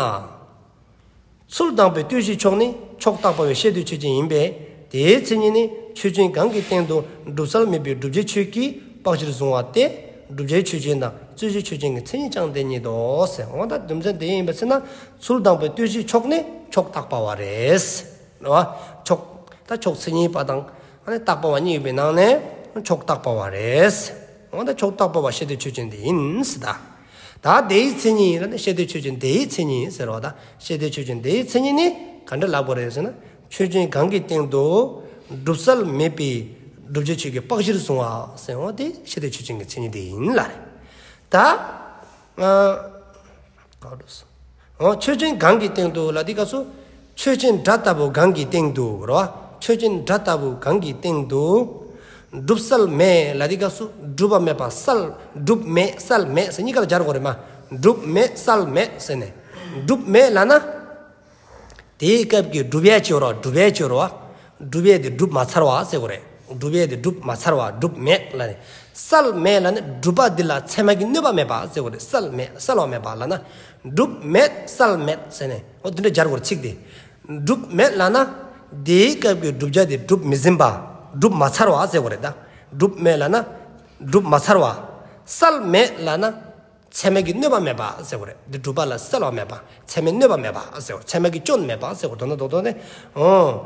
ཚུལ་དང་པོའི་ལྟོས་གཞིའི་ཕྱོགས་ནི་ཕྱོགས་བཏགས་པ་བའི་ཤེས་འདོད་ཆོས་ཅན་ཡིན་པས། དེའི་མཚན་ཉིད་ནི་ཆོས་ཅན་གང་གི་སྟེང་དུ་གྲུབ་བསལ་མེད་པའི་བསྒྲུབ་བྱའི་ཆོས་ཀྱིས་དཔག་གཞིར་བཟུང་བ་སྟེ། བསྒྲུབ་བྱའི་ཆོས་ཅན་དང་རྩོད་གཞིའི་ཆོས་ཅན་གྱི་མཚན་ཉིད་ཀྱང་དེ་ཉིད་དོ་ཟེར། འོ་ད་རྒྱུ་མཚན་དེ་ཡིན་པ་ཟེར་ན། ཚུལ་དང་པོའི་ལྟོས་གཞིའི་ཕྱོགས་ནི་ཕྱོགས་བཏགས་པ་བ་རེད། རེད་བ། ཕྱོགས། ད་ཕྱོགས་མཚན་ཉིད་པ་དང་། ཨ་ནི་བཏགས་པ་བ་གཉིས་ཡོད་པའི་ནང་ནས་ཕྱོགས་བཏགས་པ་བ་རེད། འོ་ད་ཕྱོགས་བཏགས་པ་བ་ཤེས་འདོད་ཆོས་ཅན་དེ་ཡིན་ཟེར་ད། ད་དེའི་མཚན་ཉིད་ལ་ནི་ཤེས་འདོད་ཆོས་ཅན་དེའི་མཚན་ཉིད་ཟེར་བ་ད། ཤེས་འདོད་ཆོས་ཅན་དེའི་མཚན་ཉིད་ནི་ག་འདྲ་ལབ་དགོས་རེད་ཟེར་ན། ཆོས་ཅན་གང་གི་སྟེང་དུ་གྲུབ་བསལ་མེད་པའི་བསྒྲུབ་བྱའི་ཆོས་ཀྱིས་དཔག་གཞིར་བཟུང་བ་ཟེར་བ་དེ་ཤེས་འདོད་ཆོས་ཅན་གྱི་མཚན་ཉིད་དེ་ཡིན་ལ་རེད། ད། ཨ། འོ་ཆོས་ཅན་གང་གི་སྟེང་དུ་ལ་དེ་སྐབས་སུ། ཆོས་ཅན་སྒྲ་ལྟ་བུ་གང་གི་སྟེང་དུ་རོ། ཆོས་ཅན་སྒྲ་ལྟ་བུ་གང་གི་སྟེང་དུ། གྲུབ་བསལ་མེད་ལ་དེ་སྐབས་སུ་གྲུབ་པ་མེད་པ་བསལ། གྲུབ་མེད་བསལ་མེད་ཟེར་གཉིས་ཀ་ལ་སྦྱར་དགོས་རེད་མ། གྲུབ་མེད་བསལ་མེད་ཟེར་ནས། གྲུབ་མེད་ལབ་ན། དེའི་སྐབས་ཀྱི་བསྒྲུབ་ཡས་ཅིག་ཡོད་རེད་བ། བསྒྲུབ་ཡས་ཅིག་ཡོད་རེད་བ། བསྒྲུབ་ཡས་དེ་གྲུབ་མ་ཚར་བ་ཟེར་དགོས་རེད། བསྒྲུབ་ཡས་དེ་གྲུབ་མ་ཚར་བ། གྲུབ་མེད་ལབ་ནས། བསལ་མེད་ལབ་ནས་གྲུབ་པ་འདི་ལ་ཚད་མ་གི་གནོད་པ་མེད་པ་ཟེར་དགོས་རེད། བསལ་མེད་བསལ་བ་མེད་པ་ལབ་ན། གྲུབ་མེད་བསལ་མེད་ཟེར་ནས་འོ་དེ་འདྲ་སྦྱར་དགོས་རེད་ཚིག་དེ། གྲུབ་མེད་ལབ་ན། དེའི་སྐབས་ཀྱི་བསྒྲུབ་བྱ་དེ་གྲུབ་མི་ཟིན་པ། གྲུབ་མ་ཚར་བ་ཟེར་དགོས་རེད་ད། གྲུབ་མེད་ལབ་ན། གྲུབ་མ་ཚར་བ། བསལ་མེད་ལབ་ན། ཚད་མ་གི་གནོད་པ་མེད་པ་ཟེར་དགོས་རེད། འདི་གྲུབ་པ་ལ་བསལ་བ་མེད་པ། ཚད་མའི་གནོད་པ་མེད་པ་ཟེར་དགོས་རེད། ཚད་མ་གི་སྐྱོན་མེད་པ་ཟེར་དགོས་རེད། དོན་དག་དོན་དག་ནི། འོ།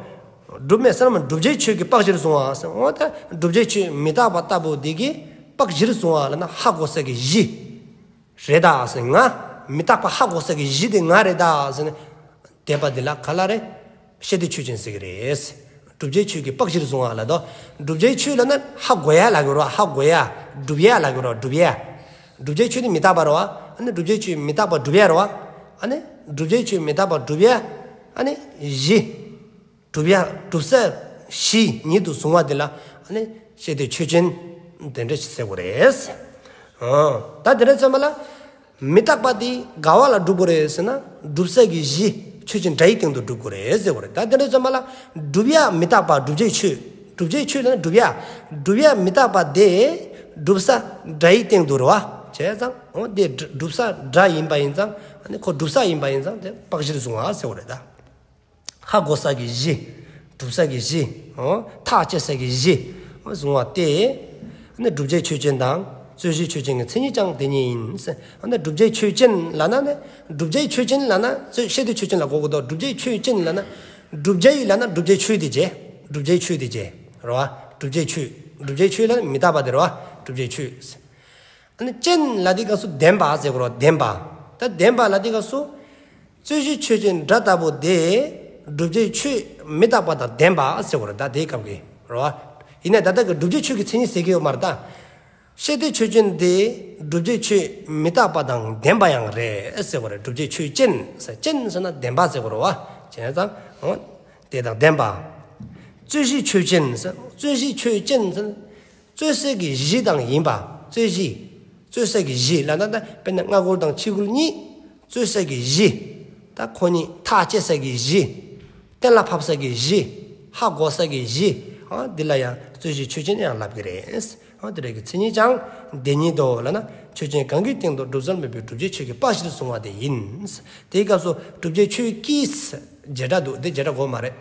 གྲུབ་མེད་བསལ་མེད་བསྒྲུབ་བྱའི་ཆོས་ཀྱིས་དཔག་གཞིར་བཟུང་བ་ཟེར། འོ་ད་བསྒྲུབ་བྱའི་ཆོས་མི་རྟག་པ་ལྟ་བུ་འདི་གིས་དཔག་གཞིར་བཟུང་བ་ལབ་ན་ཧ་གོ་ས་གི་གཞི། རེད་ད་ཟེར་ང་། མི་རྟག་པ་ཧ་གོ་ས་གི་གཞི་དེ་ང་རེད་ད་ཟེར་ནས། དེ་པ་འདི་ལ་ག་ལ་རེད། ཤེས་འདོད་ཆོས་ཅན་ཟེར་གི་རེད། བསྒྲུབ་བྱའི་ཆོས་ཀྱིས་དཔག་གཞིར་བཟུང་བ་ལ་དོ། བསྒྲུབ་བྱའི་ཆོས་ལབ་ན་ཧ་གོ་ཡ་ལབ་ཀྱི་རེད་བ། ཧ་གོ་ཡ། སྒྲུབ་ཡ་ལབ་ཀྱི་རེད་བ། སྒྲུབ་ཡ། བསྒྲུབ་བྱའི་ཆོས་ནི་མི་རྟག་པ་རེད་བ། ཨ་ནི་བསྒྲུབ་བྱའི་ཆོས་མི་རྟག་པ་སྒྲུབ་ཡ་རེད་བ། ཨ་ནི་བསྒྲུབ་བྱའི་ཆོས་མི་རྟག་པ་སྒྲུབ་ཡ། ཨ་ནི་གཞི། སྒྲུབ་ཡ་སྒྲུབ་ས་གཞི་ཉིད་དུ་བཟུང་བ་འདི་ལ་ཨ་ནི་ཤེས་འདོད་ཆོས་ཅན་དེ་འདྲ་ཞིག་ཟེར་དགོས་རེད། ཨོ། ད་དེ་འདྲ་ཚང་མ་ལ། མི་རྟག་པ་འདི་ག་བ་ལ་སྒྲུབ་དགོས་རེད་ཟེར་ན། སྒྲུབ་ས་གི་གཞི་ཆོས་ཅན་སྒྲ་ཡི་སྟེང་དུ་སྒྲུབ་དགོས་རེད་ཟེར་དགོས་རེད། ད་དེ་འདྲ་ཚང་མ་ལ་སྒྲུབ་ཡ་མི་རྟག་པ་བསྒྲུབ་བྱའི་ཆོས། བསྒྲུབ་བྱའི་ཆོས་ལ་སྒྲུབ་ཡ། སྒྲུབ་ཡ་མི་རྟག་པ་དེ་སྒྲུབ་ས་སྒྲ་ཡི་སྟེང་དུ་རེད་བ། བྱས་ཙང་འོ་དེ་སྒྲུབ་ས་སྒྲ་ཡིན་པ་ཡིན་ཙང་། ཨ་ནི་ཁོ་སྒྲུབ་ས་ཡིན་པ་ཡིན་ཙང་དེ་དཔག་གཞིར་བཟུང་བ་ཟེར་དགོས་རེད་ད། ཧ་གོ་ས་གི་གཞི། སྒྲུབ་ས་གི་གཞི། འོ། ཐག་བཅད་ས་གི་གཞི། འོ་བཟུང་བ་སྟེ། ཨ་ནི་བསྒྲུབ་བྱའི་ཆོས་ཅན་དང་རྩོད་གཞིའི་ཆོས་ཅན་གྱི་མཚན་ཉིད་ཀྱང་དེ་ཉིད་ཡིན། ཨ་ནི་བསྒྲུབ་བྱའི་ཆོས་ཅན་ལབ་ན་ནི། བསྒྲུབ་བྱའི་ཆོས་ཅན་ལབ་ན་རྩོད་ཤེས་འདོད་ཆོས་ཅན་ལ་གོ་དགོས་དོ། བསྒྲུབ་བྱའི་ཆོས་ཅན་ལབ་ན། བསྒྲུབ་བྱ་ཡི་ལབ་ན་བསྒྲུབ་བྱའི་ཆོས་དེ་བྱས། བསྒྲུབ་བྱའི་ཆོས་དེ་བྱས། རེད་བ། བསྒྲུབ་བྱའི་ཆོས། བསྒྲུབ་བྱའི་ཆོས་ལབ་ན་མི་རྟག་པ་དེ་རེད་བ། བསྒྲུབ་བྱའི་ཆོས། ཨ་ནི་ཅན་ལབ་དུས་སྐབས་སུ་ལྡན་པ་ཟེར་དགོས་རེད་བ། ལྡན་པ། ད་ལྡན་པ་ལབ་དུས་སྐབས་སུ། རྩོད་གཞི་ཆོས་ཅན་སྒྲ་ལྟ་བུ་དེ། བསྒྲུབ་བྱའི་ཆོས་མི་རྟག་པ་དང་ལྡན་པ་ཟེར་དགོས་རེད། ད་དེའི་སྐབས་ཀྱི་རེད་བ། ཡིན་ནའི་ད་ལྟ་གི་བསྒྲུབ་བྱའི་ཆོས་ཀྱི་མཚན་ཉིད་ཟེར་གྱི་ཡོད་མ་རེད་ད། ཤེས་འདོད་ཆོས་ཅན་དེ་བསྒྲུབ་བྱའི་ཆོས་མི་རྟག་པ་དང་ལྡན་པ་ཡང་རེད་ཟེར་དགོས་རེད། བསྒྲུབ་བྱའི་ཆོས་ཅན་ཟེར། ཅན་ཟེར་ན་ལྡན་པ་ཟེར་དགོས་རེད་བ། བྱས་ཙང་འོ། དེ་དང་ལྡན་པ། རྩོད་གཞི་ཆོས་ཅན་ཟེར། རྩོད་གཞི་ཆོས་ཅན་ཟེར། རྩོད་ས་གི་གཞི་དང་ཡིན་པ། རྩོད་གཞི། རྩོད་ས་གི་གཞི་ལབ་ན་ད་དཔེར་ན་སྔ་རྒོལ་དང་ཕྱི་རྒོལ་གཉིས། རྩོད་ས་གི་གཞི། ད་ཁོ་གཉིས་ཐག་བཅད་ས་གི་གཞི། གཏན་ལ་ཕབ་ས་གི་གཞི། ཧ་གོ་ས་གི་གཞི། ཨ་འདི་ལ་ཡང་རྩོད་གཞི་ཆོས་ཅན་ཡང་ལབ་ཀྱི་རེད། ཨ་དེ་འདྲ་གི་མཚན་ཉིད་ཀྱང་དེ་ཉིད་དོ་ལབ་ན། ཆོས་ཅན་གང་གི་སྟེང་དུ་གྲུབ་བསལ་མེད་པའི་བསྒྲུབ་བྱའི་ཆོས་ཀྱིས་དཔག་གཞིར་བཟུང་བ་དེ་ཡིན། དེའི་སྐབས་སུ་བསྒྲུབ་བྱའི་ཆོས་ཀྱིས་བྱེད་སྒྲ་འདུག་དེ་བྱེད་སྒྲ་དགོས་མ་རེད།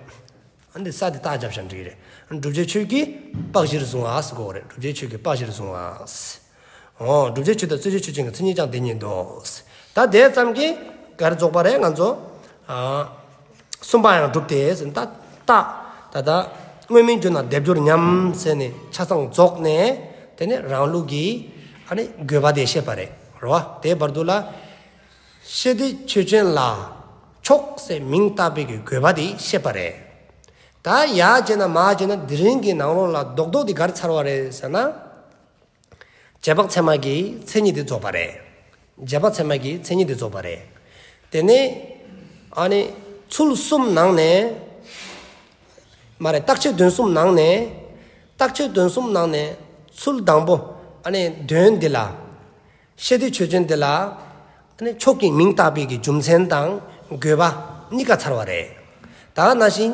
ཨ་འདི་ས་དེ་རྟགས་རྒྱབ་བཞག་འགྲིག་རེད། བསྒྲུབ་བྱའི་ཆོས་ཀྱིས་དཔག་གཞིར་བཟུང་བ་ཟེར་དགོས་རེད། བསྒྲུབ་བྱའི་ཆོས་ཀྱིས་དཔག་གཞིར་བཟུང་བ། འོ། བསྒྲུབ་བྱའི་ཆོས་དང་རྩོད་གཞི་ཆོས་ཅན་གྱི་མཚན་ཉིད་ཀྱང་དེ་ཉིད་དོ། ད་དེ་ཙམ་གྱིས་ག་རེ་རྫོགས་པ་རེད་ང་ཚོ། ཨ། གསུམ་པ་ཡང་གྲུབ་སྟེ་ཟེར་ད། ད་ད་ལྟ་དངོས་མིང་བརྗོད་ན་སྡེབ་སྦྱོར་ཉམས་ཟེར་ནས་ཆ་ཚང་རྫོགས་ནས། དེ་ནས་རང་ལུགས་ཀྱི་ཨ་ནི་དགོས་པ་དེ་བཤད་པ་རེད། རེད་བ། དེའི་བར་དུ་ལ། ཤེས་འདོད་ཆོས་ཅན་ལ་ཕྱོགས་ཟེར་མིང་བཏགས་པའི་གི་དགོས་པ་དེ་བཤད་པ་རེད། ད་ཡར་བྱས་ན་མར་བྱས་ན་དེ་རིང་གི་ནང་ལོགས་ལ་རྡོག་རྡོག་དེ་ག་རེ་ཚར་བ་རེད་ཟེར་ན། རྗེས་དཔག་ཚད་མ་གི་མཚན་ཉིད་དེ་རྫོགས་པ་རེད། རྗེས་དཔག་ཚད་མ་གི་མཚན་ཉིད་དེ་རྫོགས་པ་རེད། དེ་ནས་ཨ་ནི་ཚུལ་གསུམ་ནང་ནས། མ་རེད། རྟག་ཆད་དོན་གསུམ་ནང་ནས། རྟགས་ཆོས་དོན་གསུམ་ནང་ནས་ཚུལ་དང་པོ་ཨ་ནི་དོན་འདི་ལ། ཤེས་འདོད་ཆོས་ཅན་འདི་ལ་ཨ་ནི་ཕྱོགས་ཀྱི་མིང་བཏགས་པའི་གི་རྒྱུ་མཚན་དང་དགོས་པ་གཉིས་ཀ་ཚར་བ་རེད། ད་ག་ནང་བཞིན་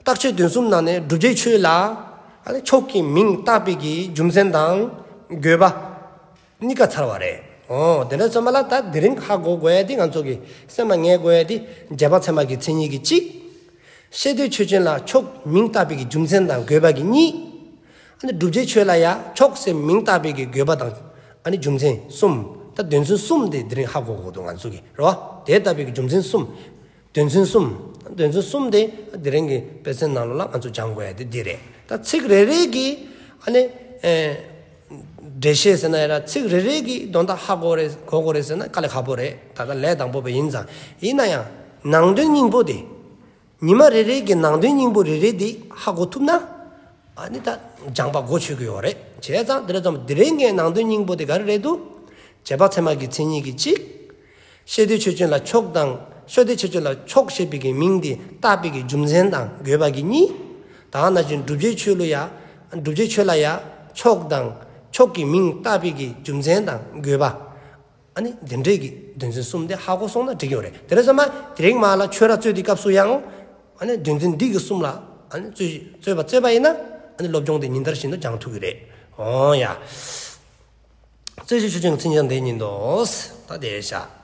རྟགས་ཆོས་དོན་གསུམ་ནང་ནས་བསྒྲུབ་བྱའི་ཆོས་ལ་ཨ་ནི་ཕྱོགས་ཀྱི་མིང་བཏགས་པའི་གི་རྒྱུ་མཚན་དང་དགོས་པ་གཉིས་ཀ་ཚར་བ་རེད། ཨོ་དེ་འདྲ་ཙམ་པ་ལ་ད་དེ་རིང་ཧ་གོ་དགོས་ཡ་དེ་ང་ཚོ་གི་སེམས་ལ་ངེས་དགོས་ཡ་དེ་རྗེས་དཔག་ཚད་མ་གི་མཚན་ཉིད་ཀྱི་གཅིག། ཤེས་འདོད་ཆོས་ཅན་ལ་ཕྱོགས་མིང་བཏགས་པའི་གི་རྒྱུ་མཚན་དང་དགོས་པ་གི་གཉིས། ཨ་ནི་བསྒྲུབ་བྱའི་ཆོས་ལ་ཡང་ཕྱོགས་ཟེར་མིང་བཏགས་པའི་གི་དགོས་པ་དང་ཨ་ནི་རྒྱུ་མཚན་གསུམ། ད་དོན་ཚན་གསུམ་དེ་དེ་རིང་ཧ་གོ་དགོས་འདུག་ང་ཚོ་གི་རེད་བ། དེ་ལྟ་བུའི་གི་རྒྱུ་མཚན་གསུམ། དོན་ཚན་གསུམ། དོན་ཚན་གསུམ་དེ་དེ་རིང་གི་དཔེ་ཚན་ནང་ལོགས་ལ་ང་ཚོ་སྦྱང་དགོས་ཡ་དེ་འདི་རེད། ད་ཚིག་རེ་རེ་གི་ཨ་ནི་ཨེ་འགྲེལ་བཤད་ཟེར་ན་ཡང་ར་ཚིག་རེ་རེ་གི་དོན་དག་ཧ་གོ་རེད་གོ་དགོས་རེད་ཟེར་ན་དཀའ་ལས་ཁག་པོ་རེད། ད་ལྟ་ལས་དང་པོ་བས་ཡིན་ཙང་། ཡིན་ན་ཡང་ནང་དོན་སྙིང་པོ་དེ། ཉི་མ་རེ་རེ་གི་ནང་དོན་སྙིང་པོ་རེ་རེ་དེ་ཧ་གོ་ཐུབ་ན། ཨ་ནི་ད་སྦྱངས་པ་གོ་ཆོད་ཀྱི་ཡོད་རེད། བྱས་ཙང་དེ་རེད་ཙམ་དེ་རིང་གི་ནང་དོན་སྙིང་པོ་དེ་ག་རེ་རེད་འདུག། རྗེས་དཔག་ཚད་མ་གི་མཚན་ཉིད་ཀྱི་གཅིག། ཤེས་འདོད་ཆོས་ཅན་ལ་ཕྱོགས་དང་ཤེས་འདོད་ཆོས་ཅན་ལ་ཕྱོགས་ཞེས་པའི་གི་མིང་དེ་བཏགས་པའི་གི་རྒྱུ་མཚན་དང་དགོས་པ་གི་གཉིས། ད་ག་ནང་བཞིན་བསྒྲུབ་བྱའི་ཆོས་ལ་ཡ། བསྒྲུབ་བྱའི་ཆོས་ལ་ཡ་ཕྱོགས་དང་ཕྱོགས་ཀྱི་མིང་བཏགས་པའི་གི་རྒྱུ་མཚན་དང་དགོས་པ། ཨ་ནི་འདི་འདྲའི་གི་དོན་ཚན་གསུམ་དེ་ཧ་གོ་སོང་ན་འགྲིག་གི་ཡོད་རེད། དེ་རེད་ཙམ་པ་དེ་རིང་མ་ལ་ཆོས་ར་རྩོད་དེ་སྐབས་སུ་ཡང་ཨ་ནི་དོན་ཚན་འདི་གི་གསུམ་ལ་ཨ་ནི་རྩོད་རྩོད་པ་རྩོད་པ་ཡིན་ན་ཨ་ནི་སློབ་སྦྱོང་དེ་ཉིན་ལྟར་བཞིན་དུ་སྦྱང་ཐུབ་ཀྱི་རེད། འོ་ཡ། རྩོད་གཞི་ཆོས་ཅན་གྱི་མཚན་ཉིད་དེ་ཉིད་དོ། ད་དེ་བཞག།